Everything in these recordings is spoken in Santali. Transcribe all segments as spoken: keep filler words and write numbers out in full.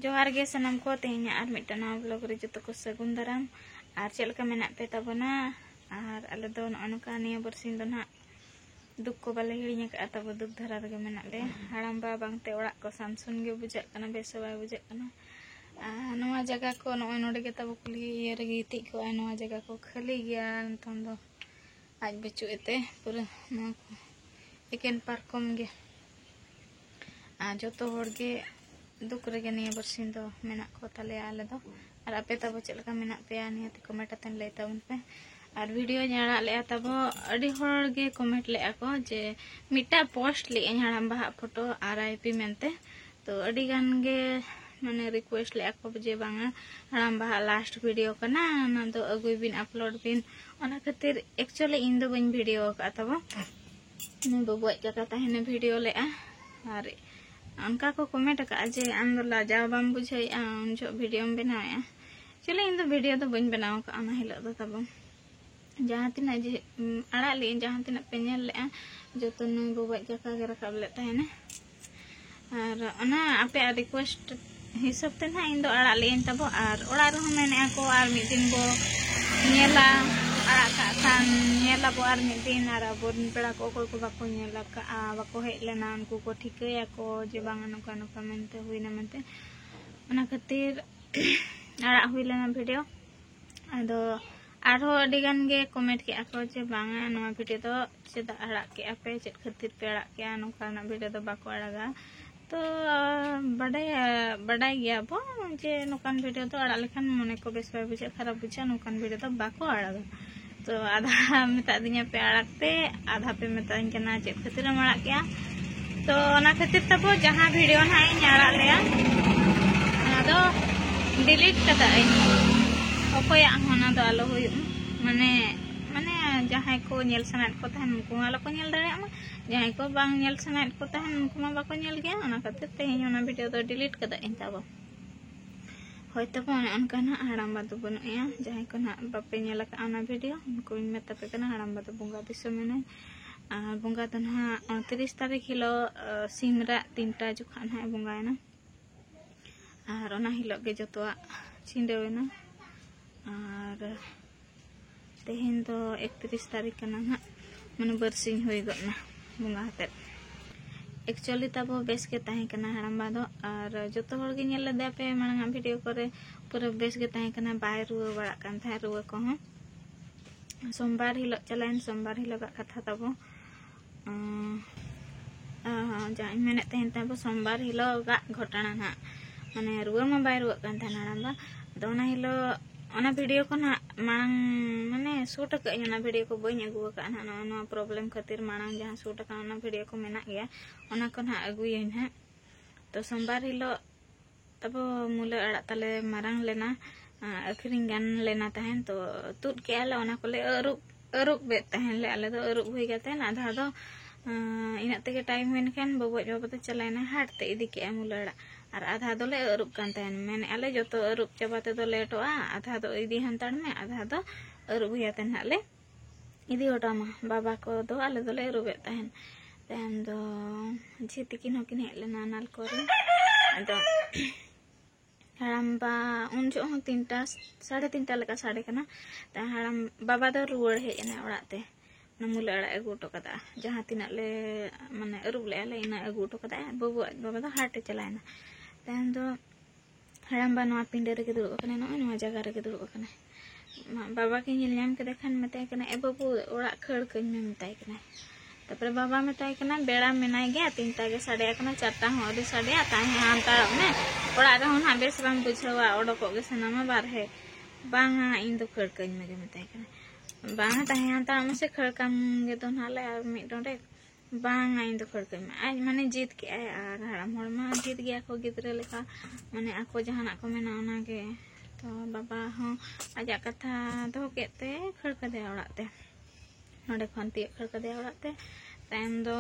ᱡᱚᱦᱟᱨ ᱜᱮ ᱥᱟᱱᱟᱢ ᱠᱚ, ᱛᱮᱦᱮᱧᱟᱜ ᱟᱨ ᱢᱤᱫᱴᱟᱝ ᱱᱟᱣᱟ vlog ᱨᱮ ᱡᱚᱛᱚ ᱠᱚ ᱥᱟᱹᱜᱩᱱ ᱫᱟᱨᱟᱢ᱾ ᱟᱨ ᱪᱮᱫ ᱞᱮᱠᱟ ᱢᱮᱱᱟᱜ ᱯᱮ ᱛᱟᱵᱚᱱᱟ? ᱟᱨ ᱟᱞᱮ ᱫᱚ ᱱᱚᱜᱼᱚ ᱱᱚᱝᱠᱟ ᱱᱤᱭᱟᱹ ᱵᱟᱨᱥᱤᱧ ᱫᱚ ᱱᱟᱦᱟᱜ ᱫᱩᱠ ᱠᱚ ᱵᱟᱞᱮ ᱦᱤᱲᱤᱧ ᱟᱠᱟᱫᱼᱟ, ᱛᱟᱵᱚ ᱫᱩᱠ ᱫᱷᱟᱨᱟ ᱨᱮᱜᱮ ᱢᱮᱱᱟᱜ ᱞᱮᱭᱟ᱾ ᱦᱟᱲᱟᱢ ᱵᱟ ᱵᱟᱝᱛᱮ ᱚᱲᱟᱜ ᱠᱚ ᱥᱟᱢᱥᱩᱱ ᱜᱮ ᱵᱩᱡᱷᱟᱹᱜ ᱠᱟᱱᱟ, ᱵᱮᱥ ᱦᱚᱸ ᱵᱟᱭ ᱵᱩᱡᱷᱟᱹᱜ ᱠᱟᱱᱟ᱾ ᱟᱨ ᱱᱚᱣᱟ ᱡᱟᱭᱜᱟ ᱠᱚ ᱱᱚᱜᱼᱚᱭ ᱱᱚᱰᱮ ᱜᱮ ᱛᱟᱵᱚ ᱠᱩᱞᱦᱤ ᱤᱭᱟᱹ ᱨᱮᱜᱮ ᱜᱤᱛᱤᱡ ᱠᱚᱜᱼᱟᱭ, ᱱᱚᱣᱟ ᱡᱟᱭᱜᱟ ᱠᱚ ᱠᱷᱟᱹᱞᱤ ᱜᱮᱭᱟ ᱱᱤᱛᱚᱝ ᱫᱚ᱾ ᱟᱡ ᱵᱟᱹᱪᱩᱜ ᱮᱛᱮ ᱯᱩᱨᱟᱹ ᱱᱚᱣᱟ ᱠᱚ ᱮᱠᱮᱱ ᱯᱟᱨᱠᱚᱢ ᱜᱮ᱾ ᱟᱨ ᱡᱚᱛᱚ ᱦᱚᱲ ᱜᱮ ᱫᱩᱠ ᱨᱮᱜᱮ ᱱᱤᱭᱟᱹ ᱵᱟᱨᱥᱤᱧ ᱫᱚ ᱢᱮᱱᱟᱜ ᱠᱚ ᱛᱟᱞᱮᱭᱟ ᱟᱞᱮ ᱫᱚ᱾ ᱟᱨ ᱟᱯᱮ ᱛᱟᱵᱚ ᱪᱮᱫ ᱞᱮᱠᱟ ᱢᱮᱱᱟᱜ ᱯᱮᱭᱟ? ᱱᱤᱦᱟᱹᱛ comment ᱟᱛᱮᱱ ᱞᱟᱹᱭ ᱛᱟᱵᱚᱱ ᱯᱮ᱾ ᱟᱨ videoᱧ ᱟᱲᱟᱜ ᱞᱮᱜᱼᱟ ᱛᱟᱵᱚ, ᱟᱹᱰᱤ ᱦᱚᱲ ᱜᱮ comment ᱞᱮᱜᱼᱟ ᱠᱚ ᱡᱮ ᱢᱤᱫᱴᱟᱝ post ᱞᱮᱜᱼᱟᱹᱧ ᱦᱟᱲᱟᱢ ᱵᱟᱦᱟᱜ photo R I P ᱢᱮᱱᱛᱮ᱾ ᱛᱚ ᱟᱹᱰᱤ ᱜᱟᱱ ᱜᱮ ᱢᱟᱱᱮ request ᱞᱮᱜᱼᱟ ᱠᱚ ᱡᱮ ᱵᱟᱝᱟ, ᱦᱟᱲᱟᱢ ᱵᱟᱦᱟᱜ last video ᱠᱟᱱᱟ, ᱚᱱᱟ ᱫᱚ ᱟᱹᱜᱩᱭ ᱵᱤᱱ, upload ᱵᱤᱱ᱾ ᱚᱱᱟ ᱠᱷᱟᱹᱛᱤᱨ actually ᱤᱧ ᱫᱚ ᱵᱟᱹᱧ video ᱟᱠᱟᱫᱼᱟ ᱛᱟᱵᱚ᱾ ᱩᱱᱤ ᱵᱟᱹᱵᱩᱣᱟᱜ ᱠᱟᱠᱟ ᱛᱟᱦᱮᱱᱮ video ᱞᱮᱜᱼᱟ᱾ ᱟᱨ ᱚᱱᱠᱟ ᱠᱚ comment ᱟᱠᱟᱫᱼᱟ ᱡᱮ ᱟᱢ ᱫᱚ ᱞᱟᱡᱟᱣ ᱵᱟᱢ ᱵᱩᱡᱷᱟᱹᱣᱮᱫᱼᱟ ᱩᱱ ᱡᱚᱦᱚᱜ videoᱢ ᱵᱮᱱᱟᱣᱮᱫᱼᱟ᱾ Actually ᱤᱧ ᱫᱚ video ᱫᱚ ᱵᱟᱹᱧ ᱵᱮᱱᱟᱣ ᱟᱠᱟᱫᱼᱟ ᱚᱱᱟ ᱦᱤᱞᱳᱜ ᱫᱚ ᱛᱟᱵᱚ᱾ ᱡᱟᱦᱟᱸ ᱛᱤᱱᱟᱹᱜ ᱡᱮ, ᱩᱢ, ᱟᱲᱟᱜ ᱞᱮᱜᱼᱟᱹᱧ, ᱡᱟᱦᱟᱸ ᱛᱤᱱᱟᱹᱜ ᱯᱮ ᱧᱮᱞ ᱞᱮᱜᱼᱟ, ᱡᱚᱛᱚ ᱱᱩᱭ ᱵᱟᱵᱟᱭ ᱠᱟᱠᱟ ᱜᱮ ᱨᱟᱠᱟᱵ ᱞᱮᱫ ᱛᱟᱦᱮᱱᱟ᱾ ᱟᱨ ᱚᱱᱟ ᱟᱯᱮᱭᱟᱜ request ᱦᱤᱥᱟᱹᱵ ᱛᱮ ᱱᱟᱦᱟᱜ ᱤᱧ ᱫᱚ ᱟᱲᱟᱜ ᱞᱮᱜᱼᱟᱹᱧ ᱛᱟᱵᱚ᱾ ᱟᱨ ᱚᱲᱟᱜ ᱨᱮᱦᱚᱸ ᱢᱮᱱᱮᱜᱼᱟ ᱠᱚ ᱟᱨ ᱢᱤᱫ ᱫᱤᱱ ᱵᱚ ᱧᱮᱞᱟ, ᱟᱲᱟᱜ ᱠᱟᱜ ᱠᱷᱟᱱ ᱧᱮᱞ ᱟᱵᱚ ᱟᱨ ᱢᱤᱫ ᱫᱤᱱ᱾ ᱟᱨ ᱟᱵᱚᱨᱮᱱ ᱯᱮᱲᱟ ᱠᱚ ᱚᱠᱚᱭ ᱠᱚ ᱵᱟᱠᱚ ᱧᱮᱞ ᱟᱠᱟᱜᱼᱟ, ᱵᱟᱠᱚ ᱦᱮᱡ ᱞᱮᱱᱟ, ᱩᱱᱠᱩ ᱠᱚ ᱴᱷᱤᱠᱟᱹᱭᱟᱠᱚ ᱡᱮ ᱵᱟᱝᱟ ᱱᱚᱝᱠᱟ ᱱᱚᱝᱠᱟ ᱢᱮᱱᱛᱮ ᱦᱩᱭᱱᱟ ᱢᱮᱱᱛᱮ᱾ ᱚᱱᱟ ᱠᱷᱟᱹᱛᱤᱨ ᱟᱲᱟᱜ ᱦᱩᱭ ᱞᱮᱱᱟ video᱾ ᱟᱫᱚ ᱟᱨᱦᱚᱸ ᱟᱹᱰᱤ ᱜᱟᱱ ᱜᱮ comment ᱠᱮᱜᱼᱟ ᱠᱚ ᱡᱮ ᱵᱟᱝᱟ ᱱᱚᱣᱟ video ᱫᱚ ᱪᱮᱫᱟᱜ ᱟᱲᱟᱜ ᱠᱮᱜᱼᱟ ᱯᱮ, ᱪᱮᱫ ᱠᱷᱟᱹᱛᱤᱨ ᱯᱮ ᱟᱲᱟᱜ ᱠᱮᱜᱼᱟ, ᱱᱚᱝᱠᱟᱱᱟᱜ video ᱫᱚ ᱵᱟᱠᱚ ᱟᱲᱟᱜᱟ᱾ ᱛᱚ ᱵᱟᱰᱟᱭᱟ, ᱵᱟᱰᱟᱭ ᱜᱮᱭᱟ ᱵᱚ ᱡᱮ ᱱᱚᱝᱠᱟᱱ video ᱫᱚ ᱟᱲᱟᱜ ᱞᱮᱠᱷᱟᱱ ᱢᱚᱱᱮ ᱠᱚ ᱵᱮᱥ ᱵᱟᱭ ᱵᱩᱡᱷᱟᱹᱜ, ᱠᱷᱟᱨᱟᱯ ᱵᱩᱡᱷᱟᱹᱜᱼᱟ, ᱱᱚᱝᱠᱟᱱ video ᱫᱚ ᱵᱟᱠᱚ ᱟᱲᱟᱜᱟ᱾ ᱛᱚ ᱟᱫᱷᱟ ᱢᱮᱛᱟᱫᱤᱧᱟ ᱯᱮ ᱟᱲᱟᱜ ᱯᱮ, ᱟᱫᱷᱟ ᱯᱮ ᱢᱮᱛᱟᱧ ᱠᱟᱱᱟ ᱪᱮᱫ ᱠᱷᱟᱹᱛᱤᱨᱮᱢ ᱟᱲᱟᱜ ᱠᱮᱜᱼᱟ᱾ ᱛᱚ ᱚᱱᱟ ᱠᱷᱟᱹᱛᱤᱨ ᱛᱟᱵᱚ ᱡᱟᱦᱟᱸ video ᱱᱟᱦᱟᱜ ᱤᱧ ᱟᱲᱟᱜ ᱞᱮᱜᱼᱟ, ᱚᱱᱟ ᱫᱚ delete ᱠᱟᱫᱟᱹᱧ᱾ ᱚᱠᱚᱭᱟᱜ ᱦᱚᱸ ᱚᱱᱟ ᱫᱚ ᱟᱞᱚ ᱦᱩᱭᱩᱜ ᱢᱟ᱾ ᱢᱟᱱᱮ, ᱢᱟᱱᱮ ᱡᱟᱦᱟᱸᱭ ᱠᱚ ᱧᱮᱞ ᱥᱟᱱᱟᱭᱮᱫ ᱠᱚ ᱛᱟᱦᱮᱱ ᱩᱱᱠᱩ ᱦᱚᱸ ᱟᱞᱚ ᱠᱚ ᱧᱮᱞ ᱫᱟᱲᱮᱭᱟᱜ ᱢᱟ, ᱡᱟᱦᱟᱸᱭ ᱠᱚ ᱵᱟᱝ ᱧᱮᱞ ᱥᱟᱱᱟᱭᱮᱫ ᱠᱚ ᱛᱟᱦᱮᱱ ᱩᱱᱠᱩ ᱢᱟ ᱵᱟᱠᱚ ᱧᱮᱞ ᱜᱮᱭᱟ᱾ ᱚᱱᱟ ᱠᱷᱟᱹᱛᱤᱨ ᱛᱮᱦᱮᱧ ᱚᱱᱟ video ᱫᱚ delete ᱠᱟᱫᱟᱹᱧ ᱛᱟᱵᱚ᱾ ᱦᱳᱭ ᱛᱚᱵᱮ ᱚᱱᱮ ᱚᱱᱠᱟ ᱱᱟᱦᱟᱜ ᱦᱟᱲᱟᱢ ᱵᱟ ᱫᱚ ᱵᱟᱹᱱᱩᱜ ᱮᱭᱟ᱾ ᱡᱟᱦᱟᱸᱭ ᱠᱚ ᱱᱟᱦᱟᱜ ᱵᱟᱯᱮ ᱧᱮᱞ ᱟᱠᱟᱫᱼᱟ ᱚᱱᱟ video, ᱩᱱᱠᱩᱧ ᱢᱮᱛᱟ ᱯᱮ ᱠᱟᱱᱟ ᱦᱟᱲᱟᱢ ᱵᱟ ᱫᱚ ᱵᱚᱸᱜᱟ ᱫᱤᱥᱚᱢ ᱮᱱᱟᱭ᱾ ᱟᱨ ᱵᱚᱸᱜᱟ ᱫᱚ ᱱᱟᱦᱟᱜ ᱩᱱᱛᱨᱤᱥ ᱛᱟᱹᱨᱤᱠᱷ ᱦᱤᱞᱳᱜ, ᱟᱸ, ᱥᱤᱢ ᱨᱟᱜ ᱛᱤᱱᱴᱟ ᱡᱚᱠᱷᱟᱜ ᱱᱟᱦᱟᱜ ᱮ ᱵᱚᱸᱜᱟᱭᱮᱱᱟ᱾ ᱟᱨ ᱚᱱᱟ ᱦᱤᱞᱳᱜ ᱜᱮ ᱡᱚᱛᱚᱣᱟᱜ ᱪᱷᱤᱸᱰᱟᱹᱣ ᱮᱱᱟ᱾ ᱟᱨ ᱛᱮᱦᱮᱧ ᱫᱚ ᱮᱠᱛᱨᱤᱥ ᱛᱟᱹᱨᱤᱠᱷ ᱠᱟᱱᱟ ᱱᱟᱦᱟᱜ, ᱢᱟᱱᱮ ᱵᱟᱨᱥᱤᱧ ᱦᱩᱭ ᱜᱚᱫ ᱮᱱᱟ ᱵᱚᱸᱜᱟ ᱦᱟᱛᱮᱫ᱾ Actually ᱛᱟᱵᱚ ᱵᱮᱥ ᱜᱮ ᱛᱟᱦᱮᱸ ᱠᱟᱱᱟ ᱦᱟᱲᱟᱢᱵᱟ ᱫᱚ, ᱟᱨ ᱡᱚᱛᱚ ᱦᱚᱲ ᱜᱮ ᱧᱮᱞ ᱞᱮᱫᱮᱭᱟ ᱯᱮ ᱢᱟᱲᱟᱝ ᱟᱜ video ᱠᱚᱨᱮ, ᱯᱩᱨᱟᱹ ᱵᱮᱥ ᱜᱮ ᱛᱟᱦᱮᱸ ᱠᱟᱱᱟ, ᱵᱟᱭ ᱨᱩᱣᱟᱹ ᱵᱟᱲᱟᱜ ᱠᱟᱱ ᱛᱟᱦᱮᱸᱫ ᱨᱩᱣᱟᱹ ᱠᱚᱦᱚᱸ᱾ ᱥᱳᱢᱵᱟᱨ ᱦᱤᱞᱳᱜ, ᱪᱟᱞᱟᱣᱮᱱ ᱥᱳᱢᱵᱟᱨ ᱦᱤᱞᱳᱜᱟᱜ ᱠᱟᱛᱷᱟ ᱛᱟᱵᱚ᱾ ᱟᱸ, ᱟᱸ, ᱡᱟᱦᱟᱸᱧ ᱢᱮᱱᱮᱫ ᱛᱟᱦᱮᱱ ᱛᱟᱵᱚ ᱥᱳᱢᱵᱟᱨ ᱦᱤᱞᱳᱜᱟᱜ ᱜᱷᱚᱴᱚᱱᱟ ᱱᱟᱦᱟᱜ, ᱢᱟᱱᱮ ᱨᱩᱣᱟᱹ ᱢᱟ ᱵᱟᱭ ᱨᱩᱣᱟᱹᱜ ᱠᱟᱱ ᱛᱟᱦᱮᱱᱟ ᱦᱟᱲᱟᱢᱵᱟ᱾ ᱟᱫᱚ ᱚᱱᱟ ᱦᱤᱞᱳᱜ ᱚᱱᱟ video ᱠᱚ ᱱᱟᱦᱟᱜ ᱢᱟᱲᱟᱝ, ᱢᱟᱱᱮ shoot ᱟᱠᱟᱫ ᱟᱹᱧ, ᱚᱱᱟ video ᱠᱚ ᱵᱟᱹᱧ ᱟᱹᱜᱩ ᱟᱠᱟᱫᱼᱟ ᱱᱟᱦᱟᱜ᱾ ᱱᱚᱜᱼᱚ ᱱᱚᱣᱟ problem ᱠᱷᱟᱹᱛᱤᱨ ᱢᱟᱲᱟᱝ ᱡᱟᱦᱟᱸ shoot ᱟᱠᱟᱱ ᱚᱱᱟ video ᱠᱚ ᱢᱮᱱᱟᱜ ᱜᱮᱭᱟ, ᱚᱱᱟ ᱠᱚ ᱱᱟᱦᱟᱜ ᱟᱹᱜᱩᱭᱟᱹᱧ ᱱᱟᱦᱟᱜ᱾ ᱛᱚ ᱥᱳᱢᱵᱟᱨ ᱦᱤᱞᱳᱜ ᱛᱟᱵᱚ ᱢᱩᱞᱟᱹ ᱟᱲᱟᱜ ᱛᱟᱞᱮ ᱢᱟᱨᱟᱝ ᱞᱮᱱᱟ, ᱟᱸ, ᱟᱹᱠᱷᱨᱤᱧ ᱜᱟᱱ ᱞᱮᱱᱟ ᱛᱟᱦᱮᱱ᱾ ᱛᱚ ᱛᱩᱫ ᱠᱮᱜᱼᱟ ᱞᱮ, ᱚᱱᱟ ᱠᱚᱞᱮ ᱟᱹᱨᱩᱵ, ᱟᱹᱨᱩᱵ ᱮᱫ ᱛᱟᱦᱮᱱ ᱞᱮ᱾ ᱟᱞᱮ ᱫᱚ ᱟᱹᱨᱩᱵ ᱦᱩᱭ ᱠᱟᱛᱮᱫ ᱟᱫᱷᱟ ᱫᱚ, ᱟᱸ, ᱤᱱᱟᱹᱜ ᱛᱮᱜᱮ time ᱦᱩᱭᱮᱱ ᱠᱷᱟᱱ ᱵᱟᱹᱵᱩ ᱟᱡ ᱵᱟᱵᱟ ᱫᱚ ᱪᱟᱞᱟᱣᱮᱱᱟ ᱦᱟᱴ ᱛᱮ, ᱤᱫᱤ ᱠᱮᱜᱼᱟ ᱢᱩᱞᱟᱹ ᱟᱲᱟᱜ, ᱟᱨ ᱟᱫᱷᱟ ᱫᱚᱞᱮ ᱟᱹᱨᱩᱵ ᱠᱟᱱ ᱛᱟᱦᱮᱱ᱾ ᱢᱮᱱᱮᱫᱼᱟ ᱞᱮ ᱡᱚᱛᱚ ᱟᱹᱨᱩᱵ ᱪᱟᱵᱟ ᱛᱮᱫᱚ ᱞᱮᱴᱚᱜᱼᱟ, ᱟᱫᱷᱟ ᱫᱚ ᱤᱫᱤ ᱦᱟᱛᱟᱲ ᱢᱮ, ᱟᱫᱷᱟ ᱫᱚ ᱟᱹᱨᱩᱵ ᱦᱩᱭ ᱟᱛᱮ ᱱᱟᱦᱟᱜ ᱞᱮ ᱤᱫᱤ ᱦᱚᱴᱚ ᱟᱢᱟ᱾ ᱵᱟᱵᱟ ᱠᱚᱫᱚ ᱟᱞᱮ ᱫᱚᱞᱮ ᱟᱹᱨᱩᱵᱮᱫ ᱛᱟᱦᱮᱱ᱾ ᱛᱟᱭᱚᱢ ᱫᱚ ᱡᱷᱤ ᱛᱤᱠᱤᱱ ᱦᱚᱸᱠᱤᱱ ᱦᱮᱡ ᱞᱮᱱᱟ ᱱᱟᱞᱠᱳ ᱨᱮ᱾ ᱟᱫᱚ ᱦᱟᱲᱟᱢᱵᱟ ᱩᱱ ᱡᱚᱦᱚᱜ ᱦᱚᱸ ᱛᱤᱱᱴᱟ, ᱥᱟᱲᱮ ᱛᱤᱱᱴᱟ ᱞᱮᱠᱟ ᱥᱟᱰᱮ ᱠᱟᱱᱟ᱾ ᱛᱟ ᱦᱟᱲᱟᱢ ᱵᱟᱵᱟ ᱫᱚ ᱨᱩᱣᱟᱹᱲ ᱦᱮᱡ ᱮᱱᱟᱭ ᱚᱲᱟᱜ ᱛᱮ᱾ ᱚᱱᱟ ᱢᱩᱞᱟᱹ ᱟᱲᱟᱜ ᱟᱹᱜᱩ ᱦᱚᱴᱚ ᱠᱟᱫᱟ, ᱡᱟᱦᱟᱸ ᱛᱤᱱᱟᱹᱜ ᱞᱮ, ᱢᱟᱱᱮ, ᱟᱹᱨᱩᱵ ᱞᱮᱜᱼᱟ ᱞᱮ, ᱤᱱᱟᱹ ᱟᱹᱜᱩ ᱦᱚᱴᱚ ᱠᱟᱫᱟ᱾ ᱵᱟᱹᱵᱩ ᱟᱡ ᱵᱟᱵᱟ ᱫᱚ ᱦᱟᱴ ᱮ ᱪᱟᱞᱟᱣᱮᱱᱟ᱾ ᱛᱟᱭᱚᱢ ᱫᱚ ᱦᱟᱲᱟᱢᱵᱟ ᱱᱚᱣᱟ ᱯᱤᱸᱰᱟᱹ ᱨᱮᱜᱮ ᱫᱩᱲᱩᱵ ᱟᱠᱟᱱᱟᱭ, ᱱᱚᱜᱼᱚᱭ ᱱᱚᱣᱟ ᱡᱟᱭᱜᱟ ᱨᱮᱜᱮ ᱫᱩᱲᱩᱵ ᱟᱠᱟᱱᱟᱭ᱾ ᱢᱟ-, ᱵᱟᱵᱟ ᱜᱮ ᱧᱮᱞ ᱧᱟᱢ ᱠᱮᱫᱮ ᱠᱷᱟᱱ ᱢᱮᱛᱟᱭ ᱠᱟᱱᱟ, "ᱮ ᱵᱟᱹᱵᱩ, ᱚᱲᱟᱜ ᱠᱷᱟᱹᱲ ᱠᱟᱹᱧ ᱢᱮ," ᱢᱮᱛᱟᱭ ᱠᱟᱱᱟᱭ᱾ ᱛᱟᱨᱯᱚᱨᱮ ᱵᱟᱵᱟ ᱢᱮᱛᱟᱭ ᱠᱟᱱᱟ, "ᱵᱮᱲᱟ ᱢᱮᱱᱟᱭ ᱜᱮᱭᱟ, ᱛᱤᱱᱴᱟ ᱜᱮ ᱥᱟᱰᱮ ᱟᱠᱟᱱᱟ, ᱪᱟᱨᱴᱟ ᱦᱚᱸ ᱟᱹᱣᱨᱤ ᱥᱟᱰᱮᱭᱟ, ᱛᱟᱦᱮᱸ ᱦᱟᱛᱟᱲᱚᱜ ᱢᱮ, ᱚᱲᱟᱜ ᱨᱮᱦᱚᱸ ᱱᱟᱦᱟᱜ ᱵᱮᱥ ᱵᱟᱢ ᱵᱩᱡᱷᱟᱹᱣᱟ, ᱚᱰᱚᱠᱚᱜ ᱜᱮ ᱥᱟᱱᱟᱢᱟ ᱵᱟᱨᱦᱮ᱾ ᱵᱟᱝᱟ, ᱤᱧ ᱫᱚ ᱠᱷᱟᱹᱲ ᱠᱟᱹᱧ ᱢᱮᱜᱮ," ᱢᱮᱛᱟᱭ ᱠᱟᱱᱟ᱾ "ᱵᱟᱝᱟ, ᱛᱟᱦᱮᱸ ᱦᱟᱛᱟᱲᱚᱜ ᱢᱮᱥᱮ, ᱠᱷᱟᱹᱲ ᱠᱟᱢ ᱜᱮ ᱫᱚ ᱱᱟᱦᱟᱜ ᱞᱮ ᱟᱨ ᱢᱤᱫ ᱰᱚᱸᱰᱮᱠ᱾ ᱵᱟᱝᱟ, ᱤᱧ ᱫᱚ ᱠᱷᱟᱹᱲ ᱠᱟᱹᱧ ᱢᱮ᱾" ᱟᱡ ᱢᱟᱱᱮ ᱡᱤᱫ ᱠᱮᱜᱼᱟᱭ, ᱟᱨ ᱦᱟᱲᱟᱢ ᱦᱚᱲ ᱢᱟ ᱡᱤᱫ ᱜᱮᱭᱟ ᱠᱚ ᱜᱤᱫᱽᱨᱟᱹ ᱞᱮᱠᱟ, ᱢᱟᱱᱮ ᱟᱠᱚ ᱡᱟᱦᱟᱱᱟᱜ ᱠᱚ ᱢᱮᱱᱟ ᱚᱱᱟᱜᱮ᱾ ᱛᱚ ᱵᱟᱵᱟ ᱦᱚᱸ ᱟᱡᱟᱜ ᱠᱟᱛᱷᱟ ᱫᱚᱦᱚ ᱠᱮᱫ ᱛᱮ ᱠᱷᱟᱹᱲ ᱠᱟᱫᱮᱭᱟ ᱚᱲᱟᱜ ᱛᱮ᱾ ᱱᱚᱸᱰᱮ ᱠᱷᱚᱱ ᱛᱤᱭᱳᱜ ᱠᱷᱟᱹᱲ ᱠᱟᱫᱮᱭᱟ ᱚᱲᱟᱜ ᱛᱮ᱾ ᱛᱟᱭᱚᱢ ᱫᱚ,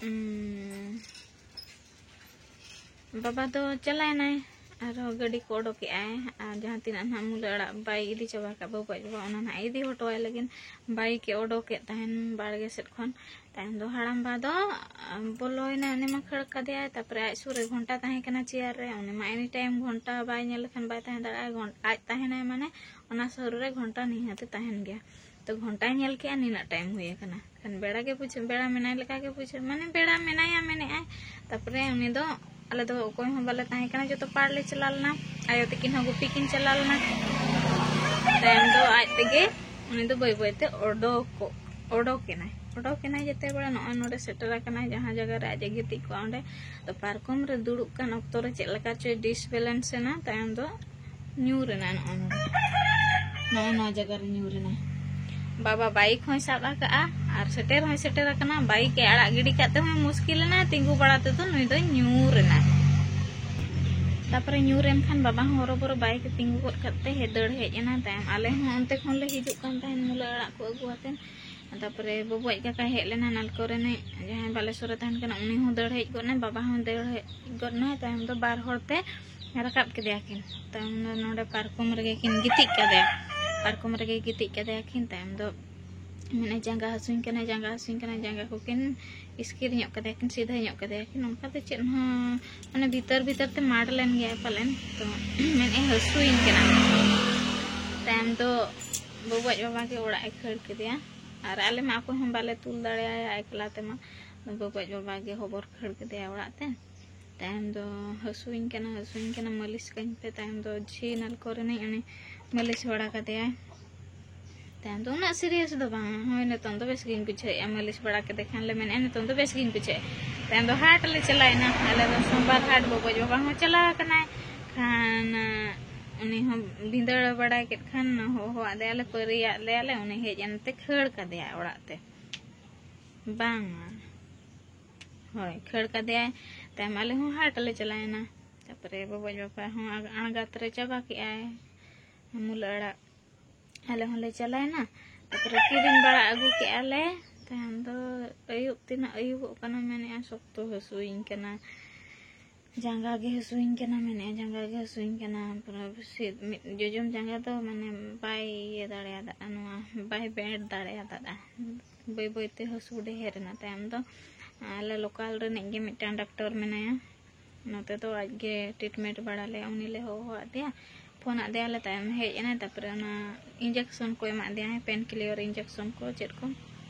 ᱩᱢ, ᱵᱟᱵᱟ ᱫᱚ ᱪᱟᱞᱟᱣᱮᱱᱟᱭ, ᱟᱨᱦᱚᱸ ᱜᱟᱹᱰᱤ ᱠᱚ ᱚᱰᱚᱠᱮᱜᱼᱟᱭ, ᱟᱨ ᱡᱟᱦᱟᱸ ᱛᱤᱱᱟᱹᱜ ᱱᱟᱦᱟᱜ ᱢᱩᱞᱟᱹ ᱟᱲᱟᱜ ᱵᱟᱭ ᱤᱫᱤ ᱪᱟᱵᱟ ᱠᱟᱜ ᱵᱟᱹᱵᱩ ᱟᱡ ᱵᱟᱵᱟ, ᱚᱱᱟ ᱱᱟᱦᱟᱜ ᱤᱫᱤ ᱦᱚᱴᱚᱣᱟᱭ ᱞᱟᱹᱜᱤᱫ ᱵᱟᱭᱤᱠ ᱮ ᱚᱰᱚᱠᱮᱫ ᱛᱟᱦᱮᱱ ᱵᱟᱲᱜᱮ ᱥᱮᱫ ᱠᱷᱚᱱ᱾ ᱛᱟᱭᱚᱢ ᱫᱚ ᱦᱟᱲᱟᱢ ᱵᱟ ᱫᱚ, ᱟᱢ, ᱵᱚᱞᱚᱭᱮᱱᱟ, ᱩᱱᱤ ᱢᱟ ᱠᱷᱟᱹᱲ ᱠᱟᱫᱮᱭᱟᱭ᱾ ᱛᱟᱨᱯᱚᱨᱮ ᱟᱡ ᱥᱩᱨ ᱨᱮ ᱜᱷᱚᱱᱴᱟ ᱛᱟᱦᱮᱸ ᱠᱟᱱᱟ ᱪᱮᱭᱟᱨ ᱨᱮ, ᱩᱱᱤ ᱢᱟ ᱮᱱᱤ ᱴᱟᱭᱤᱢ ᱜᱷᱚᱱᱴᱟ ᱵᱟᱭ ᱧᱮᱞ ᱞᱮᱠᱷᱟᱱ ᱵᱟᱭ ᱛᱟᱦᱮᱸ ᱫᱟᱲᱮᱭᱟᱜᱼᱟ᱾ ᱜᱷᱚᱱ-, ᱟᱡ ᱛᱟᱦᱮᱱᱟᱭ ᱢᱟᱱᱮ ᱚᱱᱟ ᱥᱩᱨ ᱨᱮ ᱜᱷᱚᱱᱴᱟ ᱱᱤᱦᱟᱹᱛ ᱮ ᱛᱟᱦᱮᱱ ᱜᱮᱭᱟ᱾ ᱛᱚ ᱜᱷᱚᱱᱴᱟᱭ ᱧᱮᱞ ᱠᱮᱜᱼᱟ, ᱱᱤᱱᱟᱹᱜ ᱴᱟᱭᱤᱢ ᱦᱩᱭ ᱟᱠᱟᱱᱟ᱾ ᱠᱷᱟᱱ ᱵᱮᱲᱟ ᱜᱮ ᱵᱩᱡᱷᱟᱹᱣ, ᱵᱮᱲᱟ ᱢᱮᱱᱟᱭ ᱞᱮᱠᱟ ᱜᱮ ᱵᱩᱡᱷᱟᱹᱣ, ᱢᱟᱱᱮ ᱵᱮᱲᱟ ᱢᱮᱱᱟᱭᱟ ᱢᱮᱱᱮᱜᱼᱟᱭ᱾ ᱛᱟᱨᱯᱚᱨᱮ ᱩᱱᱤ ᱫᱚ, ᱟᱞᱮ ᱫᱚ ᱚᱠᱚᱭ ᱦᱚᱸ ᱵᱟᱞᱮ ᱛᱟᱦᱮᱸ ᱠᱟᱱᱟ, ᱡᱚᱛᱚ ᱯᱟᱲ ᱞᱮ ᱪᱟᱞᱟᱣ ᱞᱮᱱᱟ, ᱟᱭᱳ ᱛᱟᱹᱠᱤᱱ ᱦᱚᱸ ᱜᱩᱯᱤ ᱠᱤᱱ ᱪᱟᱞᱟᱣ ᱞᱮᱱᱟ᱾ ᱛᱟᱭᱚᱢ ᱫᱚ ᱟᱡ ᱛᱮᱜᱮ ᱩᱱᱤ ᱫᱚ ᱵᱟᱹᱭ ᱵᱟᱹᱭ ᱛᱮ ᱚᱰᱚᱠᱚᱜ, ᱚᱰᱚᱠᱮᱱᱟᱭ᱾ ᱚᱰᱚᱠᱮᱱᱟᱭ ᱡᱮᱛᱮ ᱵᱮᱲᱟ ᱱᱚᱜᱼᱚᱭ ᱱᱚᱰᱮ ᱥᱮᱴᱮᱨ ᱟᱠᱟᱱᱟᱭ, ᱡᱟᱦᱟᱸ ᱡᱟᱭᱜᱟ ᱨᱮ ᱟᱡ ᱮ ᱜᱤᱛᱤᱡ ᱠᱚᱜᱼᱟ ᱚᱸᱰᱮ᱾ ᱛᱚ ᱯᱟᱨᱠᱚᱢ ᱨᱮ ᱫᱩᱲᱩᱵ ᱠᱟᱱ ᱚᱠᱛᱚ ᱨᱮ ᱪᱮᱫ ᱞᱮᱠᱟ ᱪᱚᱭ ᱰᱤᱥᱵᱮᱞᱮᱱᱥ ᱮᱱᱟ, ᱛᱟᱭᱚᱢ ᱫᱚ ᱧᱩᱨ ᱮᱱᱟ ᱱᱚᱜᱼᱚ ᱱᱚᱰᱮ᱾ ᱱᱚᱜᱼᱚ ᱱᱚᱣᱟ ᱡᱟᱭᱜᱟ ᱨᱮ ᱧᱩᱨ ᱮᱱᱟ᱾ ᱵᱟᱵᱟ ᱵᱟᱭᱤᱠ ᱦᱚᱸᱭ ᱥᱟᱵ ᱟᱠᱟᱫᱼᱟ ᱟᱨ ᱥᱮᱴᱮᱨ ᱦᱚᱸᱭ ᱥᱮᱴᱮᱨ ᱟᱠᱟᱱᱟ᱾ ᱵᱟᱭᱤᱠ ᱮ ᱟᱲᱟᱜ ᱜᱤᱰᱤ ᱠᱟᱜ ᱛᱮᱦᱚᱸᱭ ᱢᱩᱥᱠᱤᱞ ᱮᱱᱟ, ᱛᱤᱸᱜᱩ ᱵᱟᱲᱟ ᱛᱮᱫᱚ ᱱᱩᱭ ᱫᱚᱭ ᱧᱩᱨ ᱮᱱᱟ᱾ ᱛᱟᱨᱯᱚᱨᱮ ᱧᱩᱨ ᱮᱱ ᱠᱷᱟᱱ ᱵᱟᱵᱟ ᱦᱚᱸ ᱦᱚᱨᱚᱵᱚᱨᱚ ᱵᱟᱭᱤᱠ ᱮ ᱛᱤᱸᱜᱩ ᱜᱚᱫ ᱠᱟᱜ ᱛᱮ ᱦᱮᱡ ᱫᱟᱹᱲ ᱦᱮᱡ ᱮᱱᱟ᱾ ᱛᱟᱭᱚᱢ ᱟᱞᱮ ᱦᱚᱸ ᱚᱱᱛᱮ ᱠᱷᱚᱱ ᱞᱮ ᱦᱤᱡᱩᱜ ᱠᱟᱱ ᱛᱟᱦᱮᱸᱫ ᱢᱩᱞᱟᱹ ᱟᱲᱟᱜ ᱠᱚ ᱟᱹᱜᱩ ᱟᱛᱮᱫ᱾ ᱛᱟᱨᱯᱚᱨᱮ ᱵᱟᱹᱵᱩ ᱟᱡ ᱠᱟᱠᱟᱭ ᱦᱮᱡ ᱞᱮᱱᱟ ᱱᱟᱞᱠᱳ ᱨᱤᱱᱤᱡ, ᱡᱟᱦᱟᱸᱭ ᱵᱟᱞᱮᱥᱚᱨ ᱨᱮ ᱛᱟᱦᱮᱱ ᱠᱟᱱᱟ, ᱩᱱᱤ ᱦᱚᱸ ᱫᱟᱹᱲ ᱦᱮᱡ ᱜᱚᱫ ᱮᱱᱟᱭ, ᱵᱟᱵᱟ ᱦᱚᱸ ᱫᱟᱹᱲ ᱦᱮᱡ ᱜᱚᱫ ᱮᱱᱟᱭ᱾ ᱛᱟᱭᱚᱢ ᱫᱚ ᱵᱟᱨ ᱦᱚᱲ ᱛᱮ ᱨᱟᱠᱟᱵ ᱠᱮᱫᱮᱭᱟ ᱠᱤᱱ᱾ ᱛᱟᱭᱚᱢ ᱫᱚ ᱱᱚᱰᱮ ᱯᱟᱨᱠᱚᱢ ᱨᱮᱜᱮ ᱠᱤᱱ ᱜᱤᱛᱤᱡ ᱠᱟᱫᱮᱭᱟ, ᱯᱟᱨᱠᱚᱢ ᱨᱮᱜᱮ ᱜᱤᱛᱤᱡ ᱠᱟᱫᱮᱭᱟ ᱠᱤᱱ᱾ ᱛᱟᱭᱚᱢ ᱫᱚ ᱢᱮᱱᱮᱫ, "ᱡᱟᱸᱜᱟ ᱦᱟᱹᱥᱩᱧ ᱠᱟᱱᱟ, ᱡᱟᱸᱜᱟ ᱦᱟᱹᱥᱩᱧ ᱠᱟᱱᱟ", ᱡᱟᱸᱜᱟ ᱠᱚᱠᱤᱱ ᱤᱥᱠᱤᱨ ᱧᱚᱜ ᱠᱟᱫᱮᱭᱟ ᱠᱤᱱ, ᱥᱤᱫᱷᱟᱹ ᱧᱚᱜ ᱠᱟᱫᱮᱭᱟ ᱠᱤᱱ᱾ ᱚᱱᱠᱟ ᱫᱚ ᱪᱮᱫ ᱦᱚᱸ, ᱢᱟᱱᱮ, ᱵᱷᱤᱛᱟᱹᱨ ᱵᱷᱤᱛᱟᱹᱨ ᱛᱮ ᱢᱟᱲ ᱞᱮᱱ ᱜᱮᱭᱟᱭ ᱯᱟᱞᱮᱱ᱾ ᱛᱚ ᱢᱮᱱᱮᱫ, "ᱦᱟᱹᱥᱩᱭᱤᱧ ᱠᱟᱱᱟ", ᱛᱟᱭᱚᱢ ᱫᱚ ᱵᱟᱹᱵᱩ ᱟᱡ ᱵᱟᱵᱟ ᱜᱮ ᱚᱲᱟᱜ ᱮ ᱠᱷᱟᱹᱲ ᱠᱮᱫᱮᱭᱟ᱾ ᱟᱨ ᱟᱞᱮ ᱢᱟ ᱚᱠᱚᱭ ᱦᱚᱸ ᱵᱟᱞᱮ ᱛᱩᱞ ᱫᱟᱲᱮᱭᱟᱭᱟ ᱮᱠᱞᱟ ᱛᱮᱢᱟ᱾ ᱵᱟᱹᱵᱩ ᱟᱡ ᱵᱟᱵᱟ ᱜᱮ ᱦᱚᱵᱚᱨ ᱠᱷᱟᱹᱲ ᱠᱮᱫᱮᱭᱟ ᱚᱲᱟᱜ ᱛᱮ᱾ ᱛᱟᱭᱚᱢ ᱫᱚ, "ᱦᱟᱹᱥᱩᱧ ᱠᱟᱱᱟ, ᱦᱟᱹᱥᱩᱧ ᱠᱟᱱᱟ, ᱢᱟᱹᱞᱤᱥ ᱠᱟᱹᱧ ᱯᱮ", ᱛᱟᱭᱚᱢ ᱫᱚ ᱡᱷᱤ ᱱᱟᱞᱠᱳ ᱨᱤᱱᱤᱡ ᱩᱱᱤ ᱢᱟᱹᱞᱤᱥ ᱵᱟᱲᱟ ᱠᱟᱫᱮᱭᱟᱭ᱾ ᱛᱟᱭᱚᱢ ᱫᱚ ᱩᱱᱟᱹᱜ ᱥᱤᱨᱤᱭᱟᱥ ᱫᱚ ᱵᱟᱝ, ᱦᱳᱭ, ᱱᱤᱛᱚᱝ ᱫᱚ ᱵᱮᱥ ᱜᱤᱧ ᱵᱩᱡᱷᱟᱹᱣᱮᱫᱼᱟ, ᱢᱟᱹᱞᱤᱥ ᱵᱟᱲᱟ ᱠᱮᱫᱮ ᱠᱷᱟᱱ ᱞᱮ ᱢᱮᱱᱮᱫᱼᱟ, "ᱱᱤᱛᱚᱝ ᱫᱚ ᱵᱮᱥ ᱜᱤᱧ ᱵᱩᱡᱷᱟᱹᱣᱮᱫᱼᱟ᱾" ᱛᱟᱭᱚᱢ ᱫᱚ ᱦᱟᱴ ᱞᱮ ᱪᱟᱞᱟᱣᱮᱱᱟ, ᱟᱞᱮ ᱫᱚ ᱥᱳᱢᱵᱟᱨ ᱦᱟᱴ, ᱵᱟᱹᱵᱩ ᱟᱡ ᱵᱟᱵᱟ ᱦᱚᱸ ᱪᱟᱞᱟᱣ ᱟᱠᱟᱱᱟᱭ᱾ ᱠᱷᱟᱱ ᱩᱱᱤ ᱦᱚᱸ ᱵᱷᱤᱸᱫᱟᱹᱲ ᱵᱟᱲᱟᱭ ᱠᱮᱫ ᱠᱷᱟᱱ ᱦᱚᱦᱚᱣᱟᱫ ᱞᱮᱭᱟᱞᱮ, ᱯᱟᱹᱨᱤᱭᱟᱫ ᱞᱮᱭᱟᱞᱮ, ᱩᱱᱤ ᱦᱮᱡ ᱮᱱᱛᱮ ᱠᱷᱟᱹᱲ ᱠᱟᱫᱮᱭᱟ ᱚᱲᱟᱜ ᱛᱮ᱾ ᱵᱟᱝᱟ, ᱦᱳᱭ, ᱠᱷᱟᱹᱲ ᱠᱟᱫᱮᱭᱟᱭ᱾ ᱛᱟᱭᱚᱢ ᱟᱞᱮ ᱦᱚᱸ ᱦᱟᱴ ᱞᱮ ᱪᱟᱞᱟᱣᱮᱱᱟ᱾ ᱛᱟᱨᱯᱚᱨᱮ ᱵᱟᱵᱟ ᱟᱡ ᱵᱟᱵᱟ ᱦᱚᱸ ᱟᱬᱜᱟᱛ ᱨᱮ ᱪᱟᱵᱟ ᱠᱮᱜᱼᱟᱭ ᱢᱩᱞᱟᱹ ᱟᱲᱟᱜ᱾ ᱟᱞᱮ ᱦᱚᱸᱞᱮ ᱪᱟᱞᱟᱣᱮᱱᱟ, ᱛᱟᱨᱯᱚᱨᱮ ᱠᱤᱨᱤᱧ ᱵᱟᱲᱟ ᱟᱹᱜᱩ ᱠᱮᱜᱼᱟ ᱞᱮ᱾ ᱛᱟᱭᱚᱢ ᱫᱚ ᱟᱹᱭᱩᱵ, ᱛᱤᱱᱟᱹᱜ ᱟᱹᱭᱩᱵᱚᱜ ᱠᱟᱱᱟ, ᱢᱮᱱᱮᱜᱼᱟ ᱥᱚᱠᱛᱚ ᱦᱟᱹᱥᱩᱭᱤᱧ ᱠᱟᱱᱟ᱾ ᱡᱟᱸᱜᱟ ᱜᱮ ᱦᱟᱹᱥᱩᱧ ᱠᱟᱱᱟ, ᱢᱮᱱᱮᱫᱼᱟ ᱡᱟᱸᱜᱟ ᱜᱮ ᱦᱟᱹᱥᱩᱧ ᱠᱟᱱᱟ, ᱯᱩᱨᱟᱹ ᱥᱤᱫ-, ᱢᱤᱫ ᱡᱚᱡᱚᱢ ᱡᱟᱸᱜᱟ ᱫᱚ ᱢᱟᱱᱮ ᱵᱟᱭ ᱤᱭᱟᱹ ᱫᱟᱲᱮᱭᱟᱫᱟ, ᱱᱚᱣᱟ ᱵᱟᱭ ᱵᱮᱸᱰ ᱫᱟᱲᱮᱭᱟᱫᱟ᱾ ᱵᱟᱹᱭ ᱵᱟᱹᱭᱛᱮ ᱦᱟᱹᱥᱩ ᱰᱷᱮᱨ ᱮᱱᱟ᱾ ᱛᱟᱭᱚᱢ ᱫᱚ ᱟᱞᱮ ᱞᱳᱠᱟᱞ ᱨᱤᱱᱤᱡ ᱜᱮ ᱢᱤᱫᱴᱟᱝ ᱰᱟᱠᱛᱚᱨ ᱢᱮᱱᱟᱭᱟ, ᱱᱚᱛᱮ ᱫᱚ ᱟᱡ ᱜᱮ ᱴᱨᱤᱴᱢᱮᱱᱴ ᱵᱟᱲᱟ ᱞᱮᱭᱟ᱾ ᱩᱱᱤ ᱞᱮ ᱦᱚᱦᱚᱣᱟᱫ ᱫᱮᱭᱟ, ᱯᱷᱳᱱ ᱟᱫ ᱫᱮᱭᱟᱞᱮ, ᱛᱟᱭᱚᱢ ᱦᱮᱡ ᱮᱱᱟᱭ, ᱛᱟᱨᱯᱚᱨᱮ ᱚᱱᱟ ᱤᱧᱡᱮᱠᱥᱚᱱ ᱠᱚ ᱮᱢᱟᱫ ᱫᱮᱭᱟ, ᱯᱮᱱ ᱠᱤᱞᱤᱭᱟᱨ ᱤᱧᱡᱮᱠᱥᱚᱱ ᱠᱚ ᱪᱮᱫ ᱠᱚ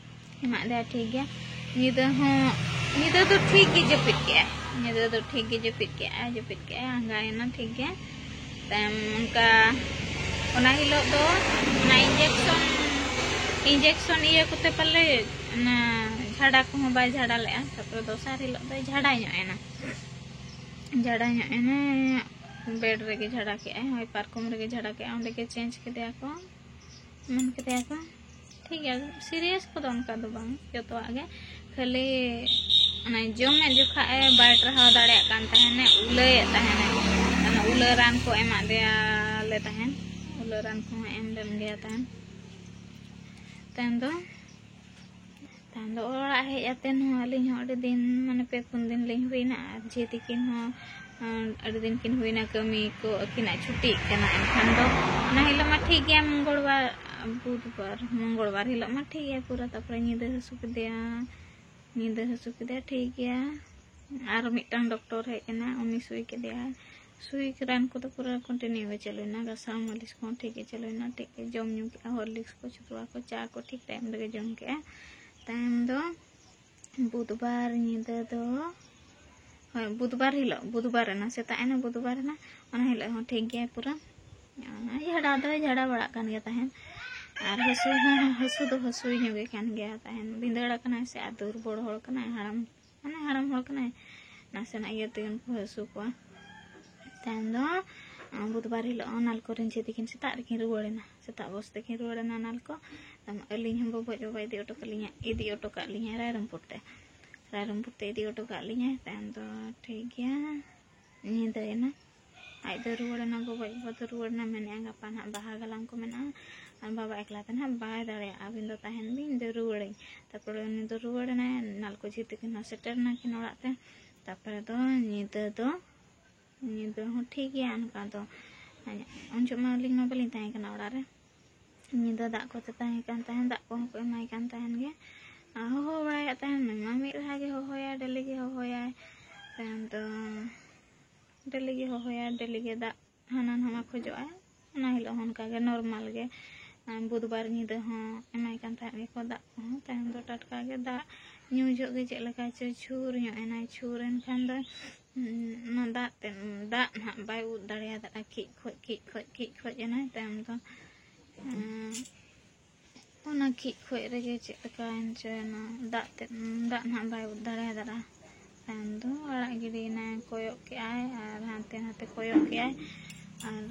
ᱮᱢᱟᱫ ᱫᱮᱭᱟ, ᱴᱷᱤᱠ ᱜᱮᱭᱟ᱾ ᱧᱤᱫᱟᱹ ᱦᱚᱸ, ᱧᱤᱫᱟᱹ ᱫᱚ ᱴᱷᱤᱠ ᱜᱮ ᱡᱟᱹᱯᱤᱫ ᱠᱮᱜᱼᱟᱭ, ᱧᱤᱫᱟᱹ ᱫᱚ ᱴᱷᱤᱠ ᱜᱮ ᱡᱟᱹᱯᱤᱫ ᱠᱮᱜᱼᱟᱭ, ᱡᱟᱹᱯᱤᱫ ᱠᱮᱜᱼᱟᱭ, ᱟᱸᱜᱟᱭᱮᱱᱟ, ᱴᱷᱤᱠ ᱜᱮᱭᱟ᱾ ᱛᱟᱭᱚᱢ ᱚᱱᱠᱟ ᱚᱱᱟ ᱦᱤᱞᱳᱜ ᱫᱚ ᱚᱱᱟ ᱤᱧᱡᱮᱠᱥᱚᱱ, ᱤᱧᱡᱮᱠᱥᱚᱱ ᱤᱭᱟᱹ ᱠᱚᱛᱮ ᱯᱟᱞᱮ ᱚᱱᱟ ᱡᱷᱟᱰᱟ ᱠᱚᱦᱚᱸ ᱵᱟᱭ ᱡᱷᱟᱰᱟ ᱞᱮᱜᱼᱟ᱾ ᱛᱟᱨᱯᱚᱨᱮ ᱫᱚᱥᱟᱨ ᱦᱤᱞᱳᱜ ᱫᱚᱭ ᱡᱷᱟᱰᱟ ᱧᱚᱜ ᱮᱱᱟ, ᱡᱷᱟᱰᱟ ᱧᱚᱜ ᱮᱱᱟ, ᱵᱮᱰ ᱨᱮᱜᱮ ᱡᱷᱟᱰᱟ ᱠᱮᱜᱼᱟᱭ, ᱦᱳᱭ, ᱯᱟᱨᱠᱚᱢ ᱨᱮᱜᱮ ᱡᱷᱟᱰᱟ ᱠᱮᱜᱼᱟᱭ, ᱚᱸᱰᱮ ᱜᱮ ᱪᱮᱧᱡᱽ ᱠᱮᱫᱮᱭᱟ ᱠᱚ, ᱢᱮᱱ ᱠᱮᱫᱮᱭᱟ ᱠᱚ, ᱴᱷᱤᱠ ᱜᱮᱭᱟ, ᱥᱤᱨᱤᱭᱟᱥ ᱠᱚᱫᱚ ᱚᱱᱠᱟ ᱫᱚ ᱵᱟᱝ, ᱡᱚᱛᱚᱣᱟᱜ ᱜᱮ, ᱠᱷᱟᱹᱞᱤ ᱚᱱᱟ ᱡᱚᱢᱮᱫ ᱡᱚᱠᱷᱟᱡ ᱮ ᱵᱟᱭ ᱴᱟᱨᱦᱟᱣ ᱫᱟᱲᱮᱭᱟᱜ ᱠᱟᱱ ᱛᱟᱦᱮᱱᱮ, ᱩᱞᱟᱹᱭᱮᱫ ᱛᱟᱦᱮᱱᱮ, ᱚᱱᱟ ᱩᱞᱟᱹ ᱨᱟᱱ ᱠᱚ ᱮᱢᱟᱫ ᱫᱮᱭᱟ ᱞᱮ ᱛᱟᱦᱮᱱ, ᱩᱞᱟᱹ ᱨᱟᱱ ᱠᱚᱦᱚᱸ ᱮᱢ ᱞᱮᱱ ᱜᱮᱭᱟ ᱛᱟᱦᱮᱱ᱾ ᱛᱟᱭᱚᱢ ᱫᱚ, ᱛᱟᱭᱚᱢ ᱫᱚ ᱚᱲᱟᱜ ᱦᱮᱡ ᱟᱛᱮᱱ ᱦᱚᱸ ᱟᱹᱞᱤᱧ ᱦᱚᱸ ᱟᱹᱰᱤ ᱫᱤᱱ, ᱢᱟᱱᱮ ᱯᱮ ᱯᱩᱱ ᱫᱤᱱ ᱞᱤᱧ ᱦᱩᱭᱱᱟ, ᱟᱨ ᱡᱷᱤ ᱛᱤᱠᱤᱱ ᱦᱚᱸ, ᱟᱸ, ᱟᱹᱰᱤ ᱫᱤᱱ ᱠᱤᱱ ᱦᱩᱭᱱᱟ ᱠᱟᱹᱢᱤ ᱠᱚ ᱟᱹᱠᱤᱱᱟᱜ ᱪᱷᱩᱴᱤᱜ ᱠᱟᱱᱟ᱾ ᱮᱱᱠᱷᱟᱱ ᱫᱚ ᱚᱱᱟ ᱦᱤᱞᱳᱜ ᱢᱟ ᱴᱷᱤᱠ ᱜᱮᱭᱟ, ᱢᱚᱝᱜᱚᱞᱵᱟᱨ, ᱵᱩᱫᱷᱵᱟᱨ, ᱢᱚᱝᱜᱚᱞᱵᱟᱨ ᱦᱤᱞᱳᱜ ᱢᱟ ᱴᱷᱤᱠ ᱜᱮᱭᱟ ᱯᱩᱨᱟᱹ, ᱛᱟᱨᱯᱚᱨᱮ ᱧᱤᱫᱟᱹ ᱦᱟᱹᱥᱩ ᱠᱮᱫᱮᱭᱟ, ᱧᱤᱫᱟᱹ ᱦᱟᱹᱥᱩ ᱠᱮᱫᱮᱭᱟ, ᱴᱷᱤᱠ ᱜᱮᱭᱟ᱾ ᱟᱨ ᱢᱤᱫᱴᱟᱝ ᱰᱚᱠᱴᱚᱨ ᱦᱮᱡ ᱮᱱᱟ, ᱩᱱᱤ ᱥᱩᱭ ᱠᱮᱫᱮᱭᱟᱭ᱾ ᱥᱩᱭ ᱨᱟᱱ ᱠᱚᱫᱚ ᱯᱩᱨᱟᱹ ᱠᱚᱱᱴᱤᱱᱤᱭᱩ ᱜᱮ ᱪᱟᱹᱞᱩᱭᱮᱱᱟ, ᱜᱷᱟᱥᱟᱣ ᱢᱟᱹᱞᱤᱥ ᱠᱚᱦᱚᱸ ᱴᱷᱤᱠ ᱜᱮ ᱪᱟᱹᱞᱩᱭᱮᱱᱟ, ᱴᱷᱤᱠ ᱜᱮ ᱡᱚᱢ ᱧᱩ ᱠᱮᱜᱼᱟ, ᱦᱚᱨᱞᱤᱠᱥ ᱠᱚ, ᱪᱷᱩᱛᱩᱣᱟ ᱠᱚ, ᱪᱟ ᱠᱚ ᱴᱷᱤᱠ ᱴᱟᱭᱤᱢ ᱨᱮᱜᱮ ᱡᱚᱢ ᱠᱮᱜᱼᱟ᱾ ᱛᱟᱭᱚᱢ ᱫᱚ ᱵᱩᱫᱷᱵᱟᱨ ᱧᱤᱫᱟᱹ ᱫᱚ, ᱦᱳᱭ, ᱵᱩᱫᱷᱵᱟᱨ ᱦᱤᱞᱳᱜ, ᱵᱩᱫᱷᱵᱟᱨ ᱮᱱᱟ, ᱥᱮᱛᱟᱜ ᱮᱱᱟ ᱵᱩᱫᱷᱵᱟᱨ ᱮᱱᱟ, ᱚᱱᱟ ᱦᱤᱞᱳᱜ ᱦᱚᱸ ᱴᱷᱤᱠ ᱜᱮᱭᱟ ᱯᱩᱨᱟᱹ᱾ ᱡᱷᱟᱲᱟ ᱫᱚᱭ ᱡᱷᱟᱲᱟ ᱵᱟᱲᱟᱜ ᱠᱟᱱ ᱜᱮᱭᱟ ᱛᱟᱦᱮᱸᱱ, ᱟᱨ ᱦᱟᱹᱥᱩ ᱦᱚᱸ, ᱦᱟᱹᱥᱩ ᱫᱚ ᱦᱟᱹᱥᱩᱭ ᱧᱚᱜᱮ ᱠᱟᱱ ᱜᱮᱭᱟ ᱛᱟᱦᱮᱸᱱ᱾ ᱵᱷᱤᱸᱫᱟᱹᱲ ᱟᱠᱟᱱᱟᱭ ᱥᱮ ᱟᱨ ᱫᱩᱨᱵᱚᱞ ᱦᱚᱲ ᱠᱟᱱᱟᱭ, ᱦᱟᱲᱟᱢ, ᱢᱟᱱᱮ ᱦᱟᱲᱟᱢ ᱦᱚᱲ ᱠᱟᱱᱟᱭ, ᱱᱟᱥᱮᱱᱟᱜ ᱤᱭᱟᱹ ᱛᱮᱜᱮ ᱩᱱᱠᱩ ᱦᱟᱹᱥᱩ ᱠᱚᱣᱟ᱾ ᱛᱟᱭᱚᱢ ᱫᱚ, ᱟᱸ, ᱵᱩᱫᱷᱵᱟᱨ ᱦᱤᱞᱳᱜ ᱦᱚᱸ ᱱᱟᱞᱠᱳ ᱨᱮᱱ ᱡᱷᱤ ᱛᱟᱹᱠᱤᱱ ᱥᱮᱛᱟᱜ ᱨᱮᱠᱤᱱ ᱨᱩᱣᱟᱹᱲ ᱮᱱᱟ, ᱥᱮᱛᱟᱜ ᱵᱚᱥ ᱛᱮᱠᱤᱱ ᱨᱩᱣᱟᱹᱲ ᱮᱱᱟ ᱱᱟᱞᱠᱳ᱾ ᱛᱟᱭᱚᱢ ᱟᱹᱞᱤᱧ ᱦᱚᱸ ᱵᱚᱵᱚᱡ ᱵᱟᱵᱟᱭ ᱤᱫᱤ ᱦᱚᱴᱚ ᱠᱟᱜ ᱞᱤᱧᱟ, ᱤᱫᱤ ᱦᱚᱴᱚ ᱠᱟᱜ ᱞᱤᱧᱟᱭ ᱨᱟᱭᱨᱚᱝᱯᱩᱨ ᱛᱮ, ᱨᱟᱭᱨᱚᱝᱯᱩᱨ ᱛᱮ ᱤᱫᱤ ᱦᱚᱴᱚ ᱠᱟᱜ ᱞᱤᱧᱟᱭ᱾ ᱛᱟᱭᱚᱢ ᱫᱚ ᱴᱷᱤᱠ ᱜᱮᱭᱟ, ᱧᱤᱫᱟᱹᱭᱮᱱᱟ᱾ ᱟᱡ ᱫᱚ ᱨᱩᱣᱟᱹᱲ ᱮᱱᱟ, ᱵᱚᱵᱚᱡ ᱵᱟᱵᱟ ᱫᱚ ᱨᱩᱣᱟᱹᱲ ᱮᱱᱟ, ᱢᱮᱱᱮᱫᱼᱟ, "ᱜᱟᱯᱟ ᱱᱟᱦᱟᱜ ᱵᱟᱦᱟ ᱜᱟᱞᱟᱝ ᱠᱚ ᱢᱮᱱᱟᱜᱼᱟ, ᱟᱨ ᱵᱟᱵᱟ ᱮᱠᱞᱟ ᱛᱮ ᱱᱟᱦᱟᱜ ᱵᱟᱭ ᱫᱟᱲᱮᱭᱟᱜᱼᱟ, ᱟᱹᱵᱤᱱ ᱫᱚ ᱛᱟᱦᱮᱱ ᱵᱤᱱ, ᱤᱧ ᱫᱚ ᱨᱩᱣᱟᱹᱲᱟᱹᱧ᱾" ᱛᱟᱨᱯᱚᱨᱮ ᱩᱱᱤ ᱫᱚ ᱨᱩᱣᱟᱹᱲ ᱮᱱᱟᱭ, ᱱᱟᱞᱠᱳ ᱡᱷᱤ ᱛᱟᱹᱠᱤᱱ ᱦᱚᱸ ᱥᱮᱴᱮᱨ ᱮᱱᱟ ᱠᱤᱱ ᱚᱲᱟᱜ ᱛᱮ᱾ ᱛᱟᱨᱯᱚᱨᱮ ᱫᱚ ᱧᱤᱫᱟᱹ ᱫᱚ, ᱧᱤᱫᱟᱹ ᱦᱚᱸ ᱴᱷᱤᱠ ᱜᱮᱭᱟ ᱚᱱᱠᱟ ᱫᱚ᱾ ᱩᱱ ᱡᱚᱦᱚᱜ ᱢᱟ ᱟᱹᱞᱤᱧ ᱢᱟ ᱵᱟᱹᱞᱤᱧ ᱛᱟᱦᱮᱸ ᱠᱟᱱᱟ ᱚᱲᱟᱜ ᱨᱮ᱾ ᱧᱤᱫᱟᱹ ᱫᱟᱜ ᱠᱚ ᱛᱮᱛᱟᱝ ᱮ ᱠᱟᱱ ᱛᱟᱦᱮᱸᱱ, ᱫᱟᱜ ᱠᱚᱦᱚᱸ ᱠᱚ ᱮᱢᱟᱭ ᱠᱟᱱ ᱛᱟᱦᱮᱸᱱ ᱜᱮ᱾ ᱟᱨ ᱦᱚᱦᱚ ᱵᱟᱲᱟᱭᱮᱫ ᱛᱟᱦᱮᱸᱱ, ᱢᱤᱫ ᱢᱟ ᱢᱤᱫ ᱫᱷᱟᱣ ᱜᱮ ᱦᱚᱦᱚᱭᱟᱭ, ᱰᱮᱞᱤ ᱜᱮ ᱦᱚᱦᱚᱭᱟᱭ᱾ ᱛᱟᱭᱚᱢ ᱫᱚ ᱰᱮᱞᱤ ᱜᱮ ᱦᱚᱦᱚᱭᱟᱭ, ᱰᱮᱞᱤ ᱜᱮ ᱫᱟᱜ ᱦᱟᱱᱟ ᱱᱟᱣᱟ ᱠᱷᱚᱡᱚᱜᱼᱟᱭ᱾ ᱚᱱᱟ ᱦᱤᱞᱳᱜ ᱦᱚᱸ ᱚᱱᱠᱟ ᱜᱮ ᱱᱚᱨᱢᱟᱞ ᱜᱮ᱾ ᱟᱨ ᱵᱩᱫᱷᱵᱟᱨ ᱧᱤᱫᱟᱹ ᱦᱚᱸ ᱮᱢᱟᱭ ᱠᱟᱱ ᱛᱟᱦᱮᱸᱫ ᱜᱮᱠᱚ ᱫᱟᱜ ᱠᱚᱦᱚᱸ᱾ ᱛᱟᱭᱚᱢ ᱫᱚ ᱴᱟᱴᱠᱟ ᱜᱮ ᱫᱟᱜ ᱧᱩ ᱡᱚᱦᱚᱜ ᱜᱮ ᱪᱮᱫ ᱞᱮᱠᱟ ᱪᱚ ᱪᱷᱩᱨ ᱧᱚᱜ ᱮᱱᱟᱭ᱾ ᱪᱷᱩᱨ ᱮᱱ ᱠᱷᱟᱱ ᱫᱚ, ᱩᱸ, ᱚᱱᱟ ᱫᱟᱜ ᱛᱮ, ᱫᱟᱜ ᱱᱟᱦᱟᱜ ᱵᱟᱭ ᱩᱫ ᱫᱟᱲᱮᱭᱟᱫᱟ᱾ ᱠᱤᱡ ᱠᱷᱚᱡ, ᱠᱤᱡ ᱠᱷᱚᱡ, ᱠᱤᱡ ᱠᱷᱚᱡ ᱮᱱᱟᱭ᱾ ᱛᱟᱭᱚᱢ ᱫᱚ, ᱩᱸ, ᱚᱱᱟ ᱠᱤᱡ ᱠᱷᱚᱡ ᱨᱮᱜᱮ ᱪᱮᱫ ᱞᱮᱠᱟᱭᱮᱱ ᱪᱚᱭ, ᱚᱱᱟ ᱫᱟᱜ ᱛᱮ, ᱫᱟᱜ ᱱᱟᱦᱟᱜ ᱵᱟᱭ ᱩᱫ ᱫᱟᱲᱮᱭᱟᱫᱟ᱾ ᱛᱟᱭᱚᱢ ᱫᱚ ᱟᱲᱟᱜ ᱜᱤᱰᱤᱭᱮᱱᱟᱭ, ᱠᱚᱭᱚᱜ ᱠᱮᱜᱼᱟᱭ ᱟᱨ ᱦᱟᱱᱛᱮ ᱱᱟᱛᱮ ᱠᱚᱭᱚᱜ ᱠᱮᱜᱼᱟᱭ᱾ ᱟᱨ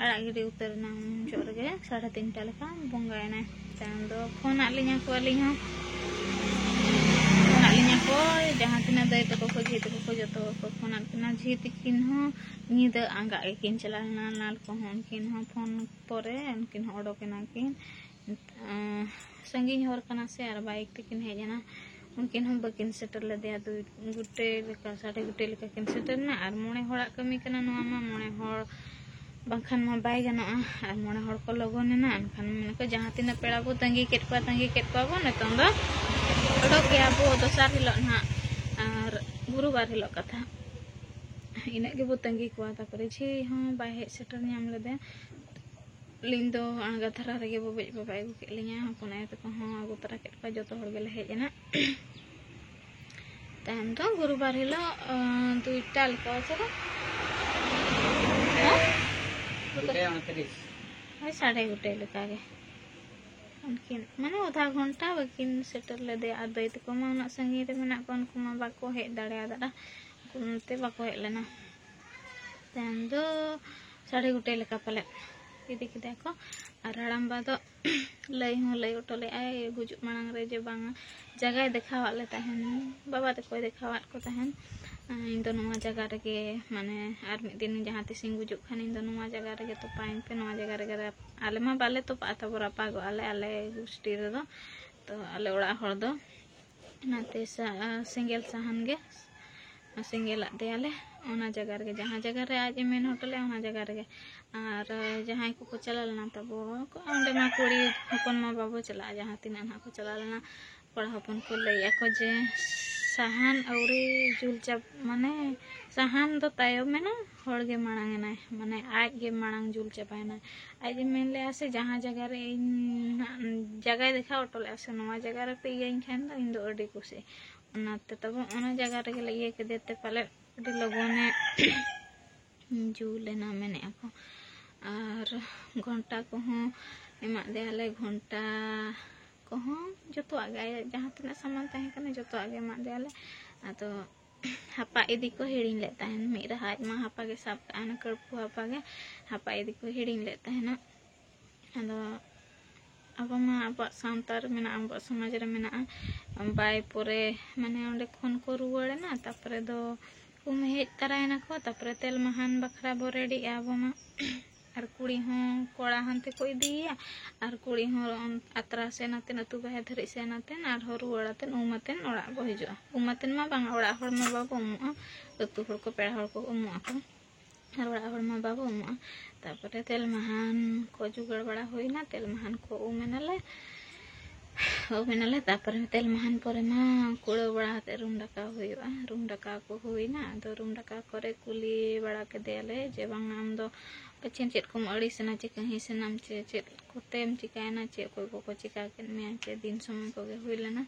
ᱟᱲᱟᱜ ᱜᱤᱰᱤ ᱩᱛᱟᱹᱨ ᱮᱱᱟ᱾ ᱩᱱ ᱡᱚᱦᱚᱜ ᱨᱮᱜᱮ ᱥᱟᱲᱮ ᱛᱤᱱᱴᱟ ᱞᱮᱠᱟ ᱵᱚᱸᱜᱟᱭᱮᱱᱟᱭ᱾ ᱛᱟᱭᱚᱢ ᱫᱚ ᱯᱷᱳᱱ ᱟᱫ ᱞᱤᱧᱟ ᱠᱚ, ᱟᱹᱞᱤᱧ ᱦᱚᱸ ᱯᱷᱳᱱ ᱟᱫ ᱞᱤᱧᱟ ᱠᱚ᱾ ᱡᱟᱦᱟᱸ ᱛᱤᱱᱟᱹᱜ ᱫᱟᱹᱭ ᱛᱟᱠᱚ ᱠᱚ, ᱡᱷᱤ ᱛᱟᱠᱚ ᱠᱚ, ᱡᱚᱛᱚ ᱦᱚᱲ ᱠᱚ ᱯᱷᱳᱱ ᱟᱫ ᱠᱤᱱᱟ᱾ ᱡᱷᱤ ᱛᱤᱠᱤᱱ ᱦᱚᱸ ᱧᱤᱫᱟᱹ ᱟᱸᱜᱟᱜ ᱜᱮᱠᱤᱱ ᱪᱟᱞᱟᱣ ᱞᱮᱱᱟ᱾ ᱱᱟᱞ ᱠᱚᱦᱚᱸ ᱩᱱᱠᱤᱱ ᱦᱚᱸ ᱯᱷᱳᱱ ᱯᱚᱨᱮ ᱩᱱᱠᱤᱱ ᱦᱚᱸ ᱚᱰᱚᱠ ᱮᱱᱟ ᱠᱤᱱ᱾ ᱟᱸ, ᱥᱟᱺᱜᱤᱧ ᱦᱚᱨ ᱠᱟᱱᱟ ᱥᱮ, ᱟᱨ ᱵᱟᱭᱤᱠ ᱛᱮᱠᱤᱱ ᱦᱮᱡ ᱮᱱᱟ᱾ ᱩᱱᱠᱤᱱ ᱦᱚᱸ ᱵᱟᱹᱠᱤᱱ ᱥᱮᱴᱮᱨ ᱞᱮᱫᱮᱭᱟ, ᱫᱩᱭ ᱜᱚᱴᱮᱡ ᱞᱮᱠᱟ, ᱥᱟᱲᱮ ᱜᱚᱴᱮᱡ ᱞᱮᱠᱟ ᱠᱤᱱ ᱥᱮᱴᱮᱨ ᱮᱱᱟ᱾ ᱟᱨ ᱢᱚᱬᱮ ᱦᱚᱲᱟᱜ ᱠᱟᱹᱢᱤ ᱠᱟᱱᱟ ᱱᱚᱣᱟ ᱢᱟ, ᱢᱚᱬᱮ ᱦᱚᱲ ᱵᱟᱝᱠᱷᱟᱱ ᱢᱟ ᱵᱟᱭ ᱜᱟᱱᱚᱜᱼᱟ᱾ ᱟᱨ ᱢᱚᱬᱮ ᱦᱚᱲ ᱠᱚ ᱞᱚᱜᱚᱱ ᱮᱱᱟ, ᱮᱱᱠᱷᱟᱱ ᱢᱮᱱᱟᱠᱚ ᱡᱟᱦᱟᱸ ᱛᱤᱱᱟᱹᱜ ᱯᱮᱲᱟ ᱵᱚ ᱛᱟᱺᱜᱤ ᱠᱮᱫ ᱠᱚᱣᱟ, ᱛᱟᱺᱜᱤ ᱠᱮᱫ ᱠᱚᱣᱟ ᱵᱚ, ᱱᱤᱛᱚᱝ ᱫᱚ ᱚᱰᱚᱠ ᱜᱮᱭᱟ ᱵᱚ ᱫᱚᱥᱟᱨ ᱦᱤᱞᱳᱜ ᱱᱟᱦᱟᱜ, ᱟᱨ ᱜᱩᱨᱩᱵᱟᱨ ᱦᱤᱞᱳᱜ ᱠᱟᱛᱷᱟ᱾ ᱤᱱᱟᱹᱜ ᱜᱮᱵᱚ ᱛᱟᱺᱜᱤ ᱠᱚᱣᱟ᱾ ᱛᱟᱨᱯᱚᱨᱮ ᱡᱷᱤ ᱦᱚᱸ ᱵᱟᱭ ᱦᱮᱡ ᱥᱮᱴᱮᱨ ᱧᱟᱢ ᱞᱮᱫᱮᱭᱟ᱾ ᱟᱹᱞᱤᱧ ᱫᱚ ᱟᱬᱜᱟ ᱫᱷᱟᱨᱟ ᱨᱮᱜᱮ ᱵᱟᱵᱟ ᱟᱡ ᱵᱟᱵᱟ ᱟᱹᱜᱩ ᱠᱮᱫ ᱞᱤᱧᱟ᱾ ᱦᱚᱯᱚᱱ ᱟᱭᱳ ᱛᱟᱠᱚ ᱦᱚᱸ ᱟᱹᱜᱩ ᱛᱚᱨᱟ ᱠᱮᱫ ᱠᱚᱣᱟ, ᱡᱚᱛᱚ ᱦᱚᱲ ᱜᱮᱞᱮ ᱦᱮᱡ ᱮᱱᱟ᱾ ᱛᱟᱭᱚᱢ ᱫᱚ ᱜᱩᱨᱩᱵᱟᱨ ᱦᱤᱞᱳᱜ, ᱟᱸ, ᱫᱩᱭᱴᱟ ᱞᱮᱠᱟ ᱪᱮᱫ ᱦᱮᱸ? ᱜᱚᱴᱮ ᱩᱱᱛᱨᱤᱥ᱾ ᱦᱳᱭ, ᱥᱟᱲᱮ ᱜᱚᱴᱮ ᱞᱮᱠᱟᱜᱮ᱾ ᱩᱱᱠᱤᱱ ᱢᱟᱱᱮ ᱟᱫᱷᱟ ᱜᱷᱚᱱᱴᱟ ᱵᱟᱹᱠᱤᱱ ᱥᱮᱴᱮᱨ ᱞᱮᱫᱮᱭᱟ᱾ ᱟᱨ ᱫᱟᱹᱭ ᱛᱟᱠᱚ ᱢᱟ ᱩᱱᱟᱹᱜ ᱥᱟᱺᱜᱤᱧ ᱨᱮ ᱢᱮᱱᱟᱜ ᱠᱚᱣᱟ, ᱩᱱᱠᱩ ᱢᱟ ᱵᱟᱠᱚ ᱦᱮᱡ ᱫᱟᱲᱮᱭᱟᱫᱟ, ᱩᱱᱠᱩ ᱚᱱᱛᱮ ᱵᱟᱠᱚ ᱦᱮᱡ ᱞᱮᱱᱟ᱾ ᱛᱟᱭᱚᱢ ᱫᱚ ᱥᱟᱲᱮ ᱜᱚᱴᱮ ᱞᱮᱠᱟ ᱯᱟᱞᱮᱫ ᱤᱫᱤ ᱠᱮᱫᱮᱭᱟ ᱠᱚ᱾ ᱟᱨ ᱦᱟᱲᱟᱢᱵᱟ ᱫᱚ ᱞᱟᱹᱭ ᱦᱚᱸ ᱞᱟᱹᱭ ᱦᱚᱴᱚ ᱞᱮᱫᱼᱟᱭ ᱜᱩᱡᱩᱜ ᱢᱟᱲᱟᱝ ᱨᱮ ᱡᱮ ᱵᱟᱝᱟ, ᱡᱟᱭᱜᱟᱭ ᱫᱮᱠᱷᱟᱣᱟᱫ ᱞᱮ ᱛᱟᱦᱮᱱ, ᱵᱟᱵᱟ ᱛᱟᱠᱚᱭ ᱫᱮᱠᱷᱟᱣᱟᱫ ᱠᱚ ᱛᱟᱦᱮᱱ, "ᱤᱧ ᱫᱚ ᱱᱚᱣᱟ ᱡᱟᱭᱜᱟ ᱨᱮᱜᱮ, ᱢᱟᱱᱮ, ᱟᱨ ᱢᱤᱫ ᱫᱤᱱ ᱡᱟᱦᱟᱸ ᱛᱤᱥᱤᱧ ᱜᱩᱡᱩᱜ ᱠᱷᱟᱱ ᱤᱧ ᱫᱚ ᱱᱚᱣᱟ ᱡᱟᱭᱜᱟ ᱨᱮᱜᱮ ᱛᱚᱯᱟᱭᱤᱧ ᱯᱮ, ᱱᱚᱣᱟ ᱡᱟᱭᱜᱟ ᱨᱮᱜᱮ ᱨᱟᱯ-," ᱟᱞᱮ ᱢᱟ ᱵᱟᱞᱮ ᱛᱚᱯᱟᱜᱼᱟ, ᱛᱟᱵᱚ ᱨᱟᱯᱟᱜᱚᱜ ᱟᱞᱮ, ᱟᱞᱮ ᱜᱩᱥᱴᱤ ᱨᱮᱫᱚ᱾ ᱛᱚ ᱟᱞᱮ ᱚᱲᱟᱜ ᱦᱚᱲ ᱫᱚ ᱚᱱᱟᱛᱮ ᱥᱟ-, ᱥᱮᱸᱜᱮᱞ ᱥᱟᱦᱟᱱ ᱜᱮ ᱥᱮᱸᱜᱮᱞᱟᱜ ᱫᱮᱭᱟᱞᱮ, ᱚᱱᱟ ᱡᱟᱭᱜᱟ ᱨᱮᱜᱮ, ᱡᱟᱦᱟᱸ ᱡᱟᱭᱜᱟ ᱨᱮ ᱟᱡ ᱮ ᱢᱮᱱ ᱦᱚᱴᱚ ᱞᱮᱫᱼᱟ, ᱚᱱᱟ ᱡᱟᱭᱜᱟ ᱨᱮᱜᱮ᱾ ᱟᱨ ᱡᱟᱦᱟᱸᱭ ᱠᱚᱠᱚ ᱪᱟᱞᱟᱣ ᱞᱮᱱᱟ ᱛᱟᱵᱚ, ᱚᱸᱰᱮ ᱢᱟ ᱠᱩᱲᱤ ᱦᱚᱯᱚᱱ ᱢᱟ ᱵᱟᱵᱚ ᱪᱟᱞᱟᱜᱼᱟ, ᱡᱟᱦᱟᱸ ᱛᱤᱱᱟᱹᱜ ᱱᱟᱦᱟᱜ ᱠᱚ ᱪᱟᱞᱟᱣ ᱞᱮᱱᱟ, ᱠᱚᱲᱟ ᱦᱚᱯᱚᱱ ᱠᱚ ᱞᱟᱹᱭᱮᱫᱼᱟ ᱠᱚ ᱡᱮ ᱥᱟᱦᱟᱱ ᱟᱹᱣᱨᱤ ᱡᱩᱞ ᱪᱟᱵ-, ᱢᱟᱱᱮ ᱥᱟᱦᱟᱱ ᱫᱚ ᱛᱟᱭᱚᱢ ᱮᱱᱟ, ᱦᱚᱲ ᱜᱮ ᱢᱟᱲᱟᱝ ᱮᱱᱟᱭ, ᱢᱟᱱᱮ ᱟᱡ ᱜᱮ ᱢᱟᱲᱟᱝ ᱡᱩᱞ ᱪᱟᱵᱟᱭᱮᱱᱟᱭ᱾ ᱟᱡ ᱮ ᱢᱮᱱ ᱞᱮᱫᱼᱟ ᱥᱮ ᱡᱟᱦᱟᱸ ᱡᱟᱭᱜᱟ ᱨᱮ ᱤᱧ ᱱᱟᱦᱟᱜ ᱡᱟᱭᱜᱟᱭ ᱫᱮᱠᱷᱟᱣ ᱦᱚᱴᱚ ᱞᱮᱫᱼᱟ ᱥᱮ ᱱᱚᱣᱟ ᱡᱟᱭᱜᱟ ᱨᱮᱯᱮ ᱤᱭᱟᱹᱧ ᱠᱷᱟᱱ ᱫᱚ ᱤᱧ ᱫᱚ ᱟᱹᱰᱤ ᱠᱩᱥᱤ᱾ ᱚᱱᱟᱛᱮ ᱛᱟᱵᱚ ᱚᱱᱟ ᱡᱟᱭᱜᱟ ᱨᱮᱜᱮ ᱞᱮ ᱤᱭᱟᱹ ᱠᱮᱫᱮ ᱛᱮ ᱯᱟᱞᱮ ᱟᱹᱰᱤ ᱞᱚᱜᱚᱱᱮ ᱡᱩᱞ ᱮᱱᱟ ᱢᱮᱱᱮᱫᱼᱟ ᱠᱚ᱾ ᱟᱨ ᱜᱷᱚᱱᱴᱟ ᱠᱚᱦᱚᱸ ᱮᱢᱟᱫ ᱫᱮᱭᱟᱞᱮ, ᱜᱷᱚᱱᱴᱟ ᱠᱚᱦᱚᱸ ᱡᱚᱛᱚᱣᱟᱜ ᱜᱮ, ᱟᱭᱟᱜ ᱡᱟᱦᱟᱸ ᱛᱤᱱᱟᱹᱜ ᱥᱟᱢᱟᱱ ᱛᱟᱦᱮᱸ ᱠᱟᱱᱟ ᱡᱚᱛᱚᱣᱟᱜ ᱜᱮ ᱮᱢᱟᱫ ᱫᱮᱭᱟᱞᱮ᱾ ᱟᱫᱚ ᱦᱟᱯᱟ ᱤᱫᱤ ᱠᱚ ᱦᱤᱲᱤᱧ ᱞᱮᱫ ᱛᱟᱦᱮᱱ, ᱢᱤᱫ ᱨᱟᱦᱟ ᱟᱡ ᱢᱟ ᱦᱟᱯᱟ ᱜᱮ ᱥᱟᱵ ᱠᱟᱜᱼᱟ, ᱚᱱᱟ ᱠᱟᱹᱲᱯᱩ ᱦᱟᱯᱟ ᱜᱮ, ᱦᱟᱯᱟ ᱤᱫᱤ ᱠᱚ ᱦᱤᱲᱤᱧ ᱞᱮᱫ ᱛᱟᱦᱮᱱᱟ᱾ ᱟᱫᱚ ᱟᱵᱚ ᱢᱟ ᱟᱵᱚᱣᱟᱜ ᱥᱟᱶᱛᱟ ᱨᱮ ᱢᱮᱱᱟᱜᱼᱟ, ᱟᱵᱚᱣᱟᱜ ᱥᱚᱢᱟᱡᱽ ᱨᱮ ᱢᱮᱱᱟᱜᱼᱟ, ᱵᱟᱭ ᱯᱚᱨᱮ ᱢᱟᱱᱮ ᱚᱸᱰᱮ ᱠᱷᱚᱱ ᱠᱚ ᱨᱩᱣᱟᱹᱲ ᱮᱱᱟ, ᱛᱟᱨᱯᱚᱨᱮ ᱫᱚ ᱩᱢ ᱦᱮᱡ ᱛᱟᱨᱟᱭᱮᱱᱟ ᱠᱚ, ᱛᱟᱨᱯᱚᱨᱮ ᱛᱮᱞ ᱢᱟᱦᱟᱱ ᱵᱟᱠᱷᱨᱟ ᱵᱚ ᱨᱮᱰᱤᱜᱼᱟ ᱟᱵᱚ ᱢᱟ᱾ ᱟᱨ ᱠᱩᱲᱤ ᱦᱚᱸ ᱠᱚᱲᱟ ᱦᱟᱱᱛᱮ ᱠᱚ ᱤᱫᱤᱭᱮᱭᱟ, ᱟᱨ ᱠᱩᱲᱤ ᱦᱚᱸ ᱚᱱ-, ᱟᱛᱨᱟ ᱥᱮᱱ ᱟᱛᱮᱱ, ᱟᱹᱛᱩ ᱵᱟᱦᱮᱨ ᱫᱷᱟᱹᱨᱤᱡ ᱥᱮᱱ ᱟᱛᱮᱱ, ᱟᱨᱦᱚᱸ ᱨᱩᱣᱟᱹᱲ ᱟᱛᱮᱱ, ᱩᱢ ᱟᱛᱮᱱ ᱚᱲᱟᱜ ᱵᱚ ᱦᱤᱡᱩᱜᱼᱟ᱾ ᱩᱢ ᱟᱛᱮᱱ ᱢᱟ ᱵᱟᱝᱟ, ᱚᱲᱟᱜ ᱦᱚᱲ ᱢᱟ ᱵᱟᱵᱚ ᱩᱢᱩᱜᱼᱟ, ᱟᱹᱛᱩ ᱦᱚᱲ ᱠᱚ, ᱯᱮᱲᱟ ᱦᱚᱲ ᱠᱚ ᱩᱢᱩᱜ ᱟᱠᱚ, ᱟᱨ ᱚᱲᱟᱜ ᱦᱚᱲ ᱢᱟ ᱵᱟᱵᱚ ᱩᱢᱩᱜᱼᱟ᱾ ᱛᱟᱨᱯᱚᱨᱮ ᱛᱮᱞ ᱢᱟᱦᱟᱱ ᱠᱚ ᱡᱚᱜᱟᱲ ᱵᱟᱲᱟ ᱦᱩᱭᱱᱟ, ᱛᱮᱞ ᱢᱟᱦᱟᱱ ᱠᱚ ᱩᱢ ᱮᱱᱟᱞᱮ, ᱩᱢ ᱮᱱᱟᱞᱮ᱾ ᱛᱟᱨᱯᱚᱨᱮ ᱛᱮᱞ ᱢᱟᱦᱟᱱ ᱯᱚᱨᱮ ᱢᱟ ᱠᱩᱲᱟᱹᱣ ᱵᱟᱲᱟ ᱠᱟᱛᱮ ᱨᱩᱢ ᱰᱟᱠᱟᱣ ᱦᱩᱭᱩᱜᱼᱟ᱾ ᱨᱩᱢ ᱰᱟᱠᱟᱣ ᱠᱚ ᱦᱩᱭᱱᱟ, ᱟᱫᱚ ᱨᱩᱢ ᱰᱟᱠᱟᱣ ᱠᱚᱨᱮ ᱠᱩᱞᱤ ᱵᱟᱲᱟ ᱠᱮᱫᱮᱭᱟᱞᱮ ᱡᱮ, "ᱵᱟᱝᱟ, ᱟᱢ ᱫᱚ ᱯᱟᱪᱷᱮ ᱪᱮᱫ ᱠᱚᱢ ᱟᱹᱲᱤᱥ ᱮᱱᱟ, ᱪᱮ ᱠᱟᱹᱦᱤᱥ ᱮᱱᱟᱢ, ᱪᱮ ᱪᱮᱫ ᱠᱚᱛᱮᱢ ᱪᱤᱠᱟᱹᱭᱮᱱᱟ, ᱪᱮᱫ ᱚᱠᱚᱭ ᱠᱚᱠᱚ ᱪᱤᱠᱟ ᱠᱮᱫ ᱢᱮᱭᱟ, ᱪᱮ ᱫᱤᱱ ᱥᱚᱢᱚᱭ ᱠᱚᱜᱮ ᱦᱩᱭ ᱞᱮᱱᱟ?"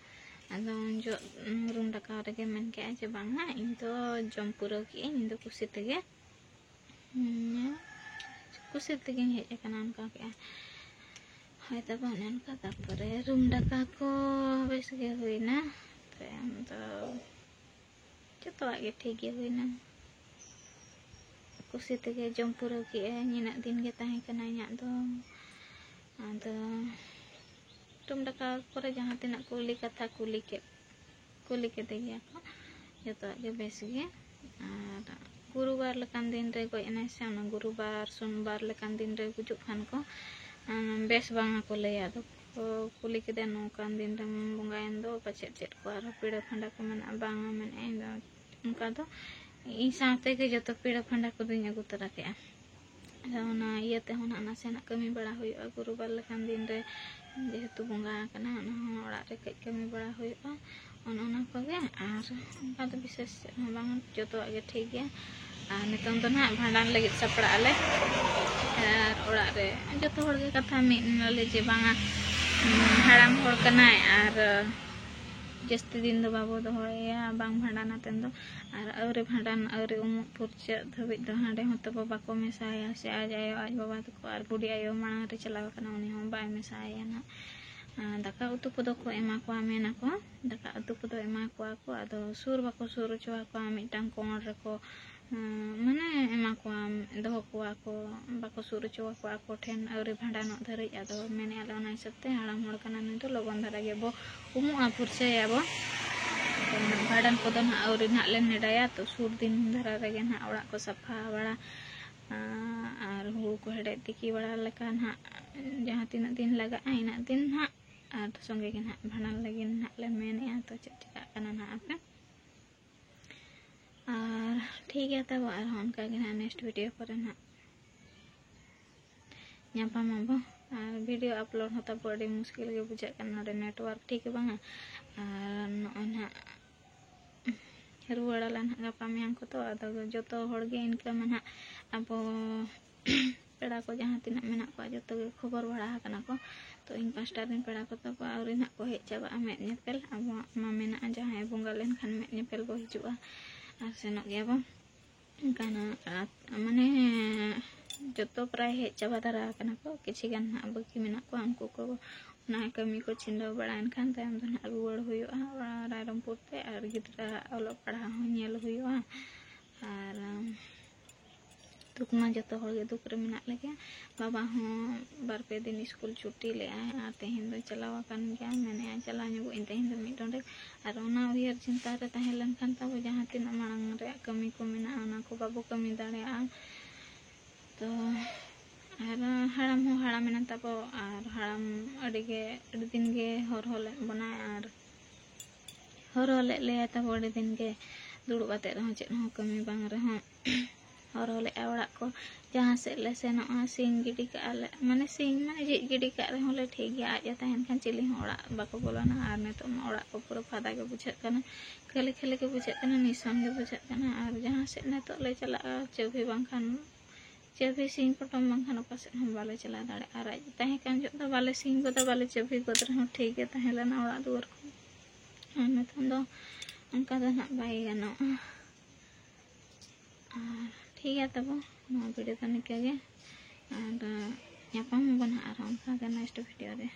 ᱟᱫᱚ ᱩᱱ ᱡᱚᱦᱚᱜ, ᱩᱸ, ᱨᱩᱢ ᱰᱟᱠᱟᱣ ᱨᱮᱜᱮ ᱢᱮᱱ ᱠᱮᱜᱼᱟᱭ ᱡᱮ, "ᱵᱟᱝᱟ, ᱤᱧ ᱫᱚ ᱡᱚᱢ ᱯᱩᱨᱟᱹᱣ ᱠᱮᱜᱼᱟᱹᱧ, ᱤᱧ ᱫᱚ ᱠᱩᱥᱤ ᱛᱮᱜᱮ, ᱦᱩᱸ, ᱠᱩᱥᱤ ᱛᱮᱜᱮᱧ ᱦᱮᱡ ᱟᱠᱟᱱᱟ," ᱚᱱᱠᱟ ᱠᱮᱜᱼᱟᱭ᱾ ᱦᱳᱭ, ᱛᱟᱵᱚ ᱚᱱᱮ ᱚᱱᱠᱟ᱾ ᱛᱟᱨᱯᱚᱨᱮ ᱨᱩᱢ ᱰᱟᱠᱟᱣ ᱠᱚ ᱵᱮᱥ ᱜᱮ ᱦᱩᱭᱱᱟ᱾ ᱛᱟᱭᱚᱢ ᱫᱚ ᱡᱚᱛᱚᱣᱟᱜ ᱜᱮ ᱴᱷᱤᱠ ᱜᱮ ᱦᱩᱭᱱᱟ᱾ ᱠᱩᱥᱤ ᱛᱮᱜᱮ ᱡᱚᱢ ᱯᱩᱨᱟᱹᱣ ᱠᱮᱜᱼᱟᱭ᱾ ᱱᱤᱱᱟᱹᱜ ᱫᱤᱱ ᱜᱮ ᱛᱟᱦᱮᱸ ᱠᱟᱱᱟ ᱤᱧᱟᱹᱜ ᱫᱚ᱾ ᱟᱫᱚ ᱨᱩᱢ ᱰᱟᱠᱟᱣ ᱯᱚᱨᱮ ᱡᱟᱦᱟᱸ ᱛᱤᱱᱟᱹᱜ ᱠᱩᱞᱤ ᱠᱟᱛᱷᱟ ᱠᱩᱞᱤ ᱠᱮᱫ, ᱠᱩᱞᱤ ᱠᱮᱫᱮ ᱜᱮᱭᱟ ᱠᱚ, ᱡᱚᱛᱚᱣᱟᱜ ᱜᱮ ᱵᱮᱥ ᱜᱮ᱾ ᱟᱨ ᱜᱩᱨᱩᱵᱟᱨ ᱞᱮᱠᱟᱱ ᱫᱤᱱ ᱨᱮ ᱜᱚᱡ ᱮᱱᱟᱭ ᱥᱮ, ᱚᱱᱟ ᱜᱩᱨᱩᱵᱟᱨ, ᱥᱳᱢᱵᱟᱨ ᱞᱮᱠᱟᱱ ᱫᱤᱱ ᱨᱮ ᱜᱩᱡᱩᱜ ᱠᱷᱟᱱ ᱠᱚ, ᱟᱸ, ᱵᱮᱥ ᱵᱟᱝᱟ ᱠᱚ ᱞᱟᱹᱭᱟ᱾ ᱟᱫᱚ ᱠᱚ ᱠᱩᱞᱤ ᱠᱮᱫᱮᱭᱟ, "ᱱᱚᱝᱠᱟᱱ ᱫᱤᱱ ᱨᱮᱢ ᱵᱚᱸᱜᱟᱭᱮᱱ ᱫᱚ, ᱯᱟᱪᱮᱫ ᱪᱮᱫ ᱠᱚ ᱟᱨᱦᱚᱸ ᱯᱤᱲᱟᱹ ᱯᱷᱟᱸᱫᱟ ᱠᱚ ᱢᱮᱱᱟᱜᱼᱟ?" "ᱵᱟᱝᱟ," ᱢᱮᱱᱮᱫᱼᱟ, "ᱤᱧ ᱫᱚ ᱚᱱᱠᱟ ᱫᱚ ᱤᱧ ᱥᱟᱶᱛᱮ ᱜᱮ ᱡᱚᱛᱚ ᱯᱮᱲᱟ ᱯᱷᱟᱸᱰᱟ ᱠᱚᱫᱚᱧ ᱟᱹᱜᱩ ᱛᱚᱨᱟ ᱠᱮᱜᱼᱟ᱾ ᱟᱫᱚ ᱚᱱᱟ ᱤᱭᱟᱹ ᱛᱮᱦᱚᱸ ᱱᱟᱜ ᱱᱟᱥᱮᱱᱟᱜ ᱠᱟᱹᱢᱤ ᱵᱟᱲᱟ ᱦᱩᱭᱩᱜᱼᱟ, ᱜᱩᱨᱩᱵᱟᱨ ᱞᱮᱠᱟᱱ ᱫᱤᱱ ᱨᱮ ᱡᱮᱦᱮᱛᱩ ᱵᱚᱸᱜᱟ ᱟᱠᱟᱱᱟ, ᱚᱱᱟ ᱦᱚᱸ ᱚᱲᱟᱜ ᱨᱮ ᱠᱟᱹᱡ ᱠᱟᱹᱢᱤ ᱵᱟᱲᱟ ᱦᱩᱭᱩᱜᱼᱟ, ᱚᱱᱮ ᱚᱱᱟ ᱠᱚᱜᱮ᱾ ᱟᱨ ᱚᱱᱠᱟ ᱫᱚ ᱵᱤᱥᱮᱥ ᱪᱮᱫ ᱦᱚᱸ ᱵᱟᱝ, ᱡᱚᱛᱚᱣᱟᱜ ᱜᱮ ᱴᱷᱤᱠ ᱜᱮᱭᱟ᱾ ᱟᱨ ᱱᱤᱛᱚᱝ ᱫᱚ ᱱᱟᱦᱟᱜ ᱵᱷᱟᱸᱰᱟᱱ ᱞᱟᱹᱜᱤᱫ ᱥᱟᱯᱲᱟᱜ ᱟᱞᱮ᱾ ᱟᱨ ᱚᱲᱟᱜ ᱨᱮ ᱡᱚᱛᱚ ᱦᱚᱲ ᱜᱮ ᱠᱟᱛᱷᱟ ᱢᱤᱫ ᱮᱱᱟᱞᱮ ᱡᱮ ᱵᱟᱝᱟ, ᱦᱟᱲᱟᱢ ᱦᱚᱲ ᱠᱟᱱᱟᱭ ᱟᱨ ᱡᱟᱹᱥᱛᱤ ᱫᱤᱱ ᱫᱚ ᱵᱟᱵᱚ ᱫᱚᱦᱚᱭᱮᱭᱟ, ᱵᱟᱝ ᱵᱷᱟᱸᱰᱟᱱ ᱟᱛᱮᱱ ᱫᱚ᱾ ᱟᱨ ᱟᱹᱣᱨᱤ ᱵᱷᱟᱸᱰᱟᱱ, ᱟᱹᱣᱨᱤ ᱩᱢᱩᱜ ᱯᱷᱩᱨᱪᱟᱹᱜ ᱫᱷᱟᱹᱵᱤᱡ ᱫᱚ ᱦᱟᱸᱰᱮ ᱦᱚᱸ ᱛᱟᱵᱚ ᱵᱟᱠᱚ ᱢᱮᱥᱟᱭᱟ, ᱥᱮ ᱟᱡ ᱟᱭᱳ, ᱟᱡ ᱵᱟᱵᱟ ᱛᱟᱠᱚ ᱟᱨ ᱵᱩᱰᱤ ᱟᱭᱳ ᱢᱟᱲᱟᱝ ᱨᱮ ᱪᱟᱞᱟᱣ ᱟᱠᱟᱱᱟ, ᱩᱱᱤ ᱦᱚᱸ ᱵᱟᱭ ᱢᱮᱥᱟᱭᱟ ᱱᱟᱦᱟᱜ᱾ ᱟᱨ ᱫᱟᱠᱟ ᱩᱛᱩ ᱠᱚᱫᱚ ᱠᱚ ᱮᱢᱟ ᱠᱚᱣᱟ, ᱢᱮᱱᱟᱠᱚ ᱫᱟᱠᱟ ᱩᱛᱩ ᱠᱚᱫᱚ ᱮᱢᱟ ᱠᱚᱣᱟ ᱠᱚ, ᱟᱫᱚ ᱥᱩᱨ ᱵᱟᱠᱚ ᱥᱩᱨ ᱦᱚᱪᱚ ᱟᱠᱚᱣᱟ, ᱢᱤᱫᱴᱟᱝ ᱠᱚᱬ ᱨᱮᱠᱚ, ᱩᱸ, ᱢᱟᱱᱮ ᱮᱢᱟ ᱠᱚᱣᱟ, ᱫᱚᱦᱚ ᱠᱚᱣᱟ ᱠᱚ, ᱵᱟᱠᱚ ᱥᱩᱨ ᱦᱚᱪᱚ ᱟᱠᱚᱣᱟ ᱟᱠᱚ ᱴᱷᱮᱱ ᱟᱹᱣᱨᱤ ᱵᱷᱟᱸᱰᱟᱱᱚᱜ ᱫᱷᱟᱹᱨᱤᱡ᱾ ᱟᱫᱚ ᱢᱮᱱᱮᱫᱼᱟ ᱞᱮ ᱚᱱᱟ ᱦᱤᱥᱟᱹᱵ ᱛᱮ ᱦᱟᱲᱟᱢ ᱦᱚᱲ ᱠᱟᱱᱟ ᱱᱩᱭ ᱫᱚ, ᱞᱚᱜᱚᱱ ᱫᱷᱟᱨᱟ ᱜᱮᱵᱚ ᱩᱢᱩᱜᱼᱟ, ᱯᱷᱩᱨᱪᱟᱹᱭᱟᱵᱚ᱾ ᱟᱫᱚ ᱱᱟᱜ ᱵᱷᱟᱸᱰᱟᱱ ᱠᱚᱫᱚ ᱱᱟᱜ ᱟᱹᱣᱨᱤ ᱱᱟᱜ ᱞᱮ ᱱᱮᱰᱟᱭᱟ, ᱛᱚ ᱥᱩᱨ ᱫᱤᱱ ᱫᱷᱟᱨᱟ ᱨᱮᱜᱮ ᱱᱟᱜ ᱚᱲᱟᱜ ᱠᱚ ᱥᱟᱯᱷᱟ ᱵᱟᱲᱟ, ᱟᱨ ᱦᱩᱲᱩ ᱠᱚ ᱦᱮᱲᱦᱮᱫ ᱛᱤᱠᱤ ᱵᱟᱲᱟ ᱞᱮᱠᱟ ᱱᱟᱜ ᱡᱟᱦᱟᱸ ᱛᱤᱱᱟᱹᱜ ᱫᱤᱱ ᱞᱟᱜᱟᱜᱼᱟ, ᱤᱱᱟᱹᱜ ᱫᱤᱱ ᱱᱟᱜ ᱟᱨ ᱥᱚᱸᱜᱮ ᱜᱮ ᱱᱟᱜ ᱵᱷᱟᱸᱰᱟᱱ ᱞᱟᱹᱜᱤᱫ ᱱᱟᱜ ᱞᱮ ᱢᱮᱱᱮᱫᱼᱟ᱾ ᱛᱚ ᱪᱮᱫ ᱪᱤᱠᱟᱹᱜ ᱠᱟᱱᱟ ᱱᱟᱜ ᱦᱟᱯᱮ᱾ ᱟᱨ ᱴᱷᱤᱠ ᱜᱮᱭᱟ ᱛᱟᱵᱚ, ᱟᱨᱦᱚᱸ ᱚᱱᱠᱟ ᱜᱮ ᱱᱟᱜ next video ᱠᱚᱨᱮ ᱱᱟᱜ ᱧᱟᱯᱟᱢ ᱟᱵᱚ᱾ ᱟᱨ video upload ᱦᱚᱸ ᱛᱟᱵᱚ ᱟᱹᱰᱤ ᱢᱩᱥᱠᱤᱞ ᱜᱮ ᱵᱩᱡᱷᱟᱹᱜ ᱠᱟᱱᱟ, ᱱᱚᱰᱮ network ᱴᱷᱤᱠ ᱵᱟᱝᱟ᱾ ᱟᱨ ᱱᱚᱜᱼᱚᱭ ᱱᱟᱜ ᱨᱩᱣᱟᱹᱲ ᱟᱞᱮ ᱱᱟᱜ ᱜᱟᱯᱟ ᱢᱮᱭᱟᱝ ᱠᱚ᱾ ᱛᱚ ᱟᱫᱚ ᱡᱚᱛᱚ ᱦᱚᱲ ᱜᱮ ᱤᱱᱠᱟᱹ ᱢᱟ ᱱᱟᱜ ᱟᱵᱚ ᱯᱮᱲᱟ ᱠᱚ ᱡᱟᱦᱟᱸ ᱛᱤᱱᱟᱹᱜ ᱢᱮᱱᱟᱜ ᱠᱚᱣᱟ, ᱡᱚᱛᱚ ᱜᱮ ᱠᱷᱚᱵᱚᱨ ᱵᱟᱲᱟ ᱟᱠᱟᱱᱟ ᱠᱚ᱾ ᱛᱚ ᱤᱧ ᱯᱟᱥᱴᱟ ᱨᱮᱱ ᱯᱮᱲᱟ ᱠᱚᱫᱚ ᱠᱚ ᱟᱹᱣᱨᱤ ᱱᱟᱜ ᱠᱚ ᱦᱮᱡ ᱪᱟᱵᱟᱜᱼᱟ ᱢᱮᱫ ᱧᱮᱯᱮᱞ᱾ ᱟᱵᱚᱣᱟᱜ ᱢᱟ ᱢᱮᱱᱟᱜᱼᱟ, ᱡᱟᱦᱟᱸᱭ ᱵᱚᱸᱜᱟ ᱞᱮᱱᱠᱷᱟᱱ ᱢᱮᱫ ᱧᱮᱯᱮᱞ ᱵᱚ ᱦᱤᱡᱩᱜᱼᱟ ᱟᱨ ᱥᱮᱱᱚᱜ ᱜᱮᱭᱟ ᱵᱚ᱾ ᱚᱱᱠᱟᱱᱟᱜ ᱢᱟᱱᱮ ᱡᱚᱛᱚ ᱯᱨᱟᱭ ᱦᱮᱡ ᱪᱟᱵᱟ ᱫᱷᱟᱨᱟ ᱟᱠᱟᱱᱟ ᱠᱚ, ᱠᱤᱪᱷᱤ ᱜᱟᱱ ᱱᱟᱜ ᱵᱟᱹᱠᱤ ᱢᱮᱱᱟᱜ ᱠᱚᱣᱟ᱾ ᱩᱱᱠᱩ ᱠᱚ ᱚᱱᱟ ᱠᱟᱹᱢᱤ ᱠᱚ ᱪᱷᱤᱸᱰᱟᱹᱣ ᱵᱟᱲᱟᱭᱮᱱ ᱠᱷᱟᱱ ᱛᱟᱭᱚᱢ ᱫᱚ ᱱᱟᱜ ᱨᱩᱣᱟᱹᱲ ᱦᱩᱭᱩᱜᱼᱟ ᱨᱟᱭᱨᱚᱝᱯᱩᱨ ᱛᱮ, ᱟᱨ ᱜᱤᱫᱽᱨᱟᱹ ᱚᱞᱚᱜ ᱯᱟᱲᱦᱟᱣ ᱦᱚᱸ ᱧᱮᱞ ᱦᱩᱭᱩᱜᱼᱟ᱾ ᱟᱨ ᱫᱩᱠ ᱢᱟ ᱡᱚᱛᱚ ᱦᱚᱲ ᱜᱮ ᱫᱩᱠ ᱨᱮ ᱢᱮᱱᱟᱜ ᱞᱮᱜᱮ᱾ ᱵᱟᱵᱟ ᱦᱚᱸ ᱵᱟᱨ ᱯᱮ ᱫᱤᱱ ᱥᱠᱩᱞ ᱪᱷᱩᱴᱤ ᱞᱮᱜᱼᱟᱭ ᱟᱨ ᱛᱮᱦᱮᱧ ᱫᱚ ᱪᱟᱞᱟᱣ ᱟᱠᱟᱱ ᱜᱮᱭᱟ, ᱢᱮᱱᱮᱫᱼᱟᱭ ᱪᱟᱞᱟᱣ ᱧᱚᱜᱚᱜ ᱤᱧ ᱛᱮᱦᱮᱧ ᱫᱚ ᱢᱤᱫ ᱰᱚᱸᱰᱮᱠ᱾ ᱟᱨ ᱚᱱᱟ ᱩᱭᱦᱟᱹᱨ ᱪᱤᱱᱛᱟ ᱨᱮ ᱛᱟᱦᱮᱸ ᱞᱮᱱᱠᱷᱟᱱ ᱛᱟᱵᱚ ᱡᱟᱦᱟᱸ ᱛᱤᱱᱟᱹᱜ ᱢᱟᱲᱟᱝ ᱨᱮᱭᱟᱜ ᱠᱟᱹᱢᱤ ᱠᱚ ᱢᱮᱱᱟᱜᱼᱟ, ᱚᱱᱟ ᱠᱚ ᱵᱟᱵᱚ ᱠᱟᱹᱢᱤ ᱫᱟᱲᱮᱭᱟᱜᱼᱟ᱾ ᱛᱚ ᱟᱨ ᱦᱟᱲᱟᱢ ᱦᱚᱸ ᱦᱟᱲᱟᱢ ᱮᱱᱟ ᱛᱟᱵᱚ, ᱟᱨ ᱦᱟᱲᱟᱢ ᱟᱹᱰᱤ ᱜᱮ, ᱟᱹᱰᱤ ᱫᱤᱱ ᱜᱮ ᱦᱚᱨᱦᱚ ᱞᱮᱫ ᱵᱚᱱᱟᱭ, ᱟᱨ ᱦᱚᱨᱦᱚ ᱞᱮᱫ ᱞᱮᱭᱟ ᱛᱟᱵᱚ ᱟᱹᱰᱤ ᱫᱤᱱ ᱜᱮ᱾ ᱫᱩᱲᱩᱵ ᱟᱛᱮᱫ ᱨᱮᱦᱚᱸ, ᱪᱮᱫ ᱦᱚᱸ ᱠᱟᱹᱢᱤ ᱵᱟᱝ ᱨᱮᱦᱚᱸ, ᱦᱚᱨᱦᱚ ᱞᱮᱫᱼᱟ ᱚᱲᱟᱜ ᱠᱚ, ᱡᱟᱦᱟᱸ ᱥᱮᱫ ᱞᱮ ᱥᱮᱱᱚᱜᱼᱟ, ᱥᱤᱧ ᱜᱤᱰᱤ ᱠᱟᱜᱼᱟ ᱞᱮ, ᱢᱟᱱᱮ ᱥᱤᱧ ᱢᱟᱱᱮ ᱡᱷᱤᱡ ᱜᱤᱰᱤ ᱠᱟᱜ ᱨᱮᱦᱚᱸ ᱞᱮ ᱴᱷᱤᱠ ᱜᱮᱭᱟ, ᱟᱡ ᱮ ᱛᱟᱦᱮᱱ ᱠᱷᱟᱱ ᱪᱤᱞᱤ ᱦᱚᱸ ᱚᱲᱟᱜ ᱵᱟᱠᱚ ᱵᱚᱞᱚᱱᱟ᱾ ᱟᱨ ᱱᱤᱛᱚᱜ ᱢᱟ ᱚᱲᱟᱜ ᱠᱚ ᱯᱩᱨᱟᱹ ᱯᱷᱟᱫᱟ ᱜᱮ ᱵᱩᱡᱷᱟᱹᱜ ᱠᱟᱱᱟ, ᱠᱷᱟᱹᱞᱤ ᱠᱷᱟᱹᱞᱤ ᱜᱮ ᱵᱩᱡᱷᱟᱹᱜ ᱠᱟᱱᱟ, ᱱᱤᱥᱟᱱ ᱜᱮ ᱵᱩᱡᱷᱟᱹᱜ ᱠᱟᱱᱟ᱾ ᱟᱨ ᱡᱟᱦᱟᱸ ᱥᱮᱫ ᱱᱤᱛᱚᱜ ᱞᱮ ᱪᱟᱞᱟᱜᱼᱟ, ᱪᱟᱹᱵᱤ ᱵᱟᱝᱠᱷᱟᱱ ᱪᱟᱹᱵᱤ ᱥᱤᱧ ᱯᱚᱴᱚᱢ ᱵᱟᱝᱠᱷᱟᱱ ᱚᱠᱟ ᱥᱮᱫ ᱦᱚᱸ ᱵᱟᱞᱮ ᱪᱟᱞᱟᱣ ᱫᱟᱲᱮᱭᱟᱜᱼᱟ᱾ ᱟᱨ ᱟᱡ ᱛᱟᱦᱮᱸ ᱠᱟᱱ ᱡᱚᱦᱚᱜ ᱫᱚ ᱵᱟᱞᱮ ᱥᱤᱧ ᱜᱚᱫᱟ, ᱵᱟᱞᱮ ᱪᱟᱹᱵᱤ ᱜᱚᱫ ᱨᱮᱦᱚᱸ ᱴᱷᱤᱠ ᱜᱮ ᱛᱟᱦᱮᱸ ᱞᱮᱱᱟ ᱚᱲᱟᱜ ᱫᱩᱣᱟᱹᱨ ᱠᱚ᱾ ᱟᱨ ᱱᱤᱛᱚᱝ ᱫᱚ ᱚᱱᱠᱟ ᱫᱚ ᱱᱟᱜ ᱵᱟᱭ ᱜᱟᱱᱚᱜᱼᱟ᱾ ᱟᱨ ᱴᱷᱤᱠ ᱜᱮᱭᱟ ᱛᱟᱵᱚ, ᱱᱚᱣᱟ ᱵᱷᱤᱰᱤᱭᱳ ᱫᱚ ᱱᱤᱝᱠᱟᱹ ᱜᱮ᱾ ᱟᱨ ᱧᱟᱯᱟᱢ ᱟᱵᱚᱱ ᱦᱟᱸᱜ ᱟᱨᱦᱚᱸ ᱚᱱᱠᱟ ᱜᱮ ᱱᱮᱠᱥᱴ ᱵᱷᱤᱰᱤᱭᱳ ᱨᱮ᱾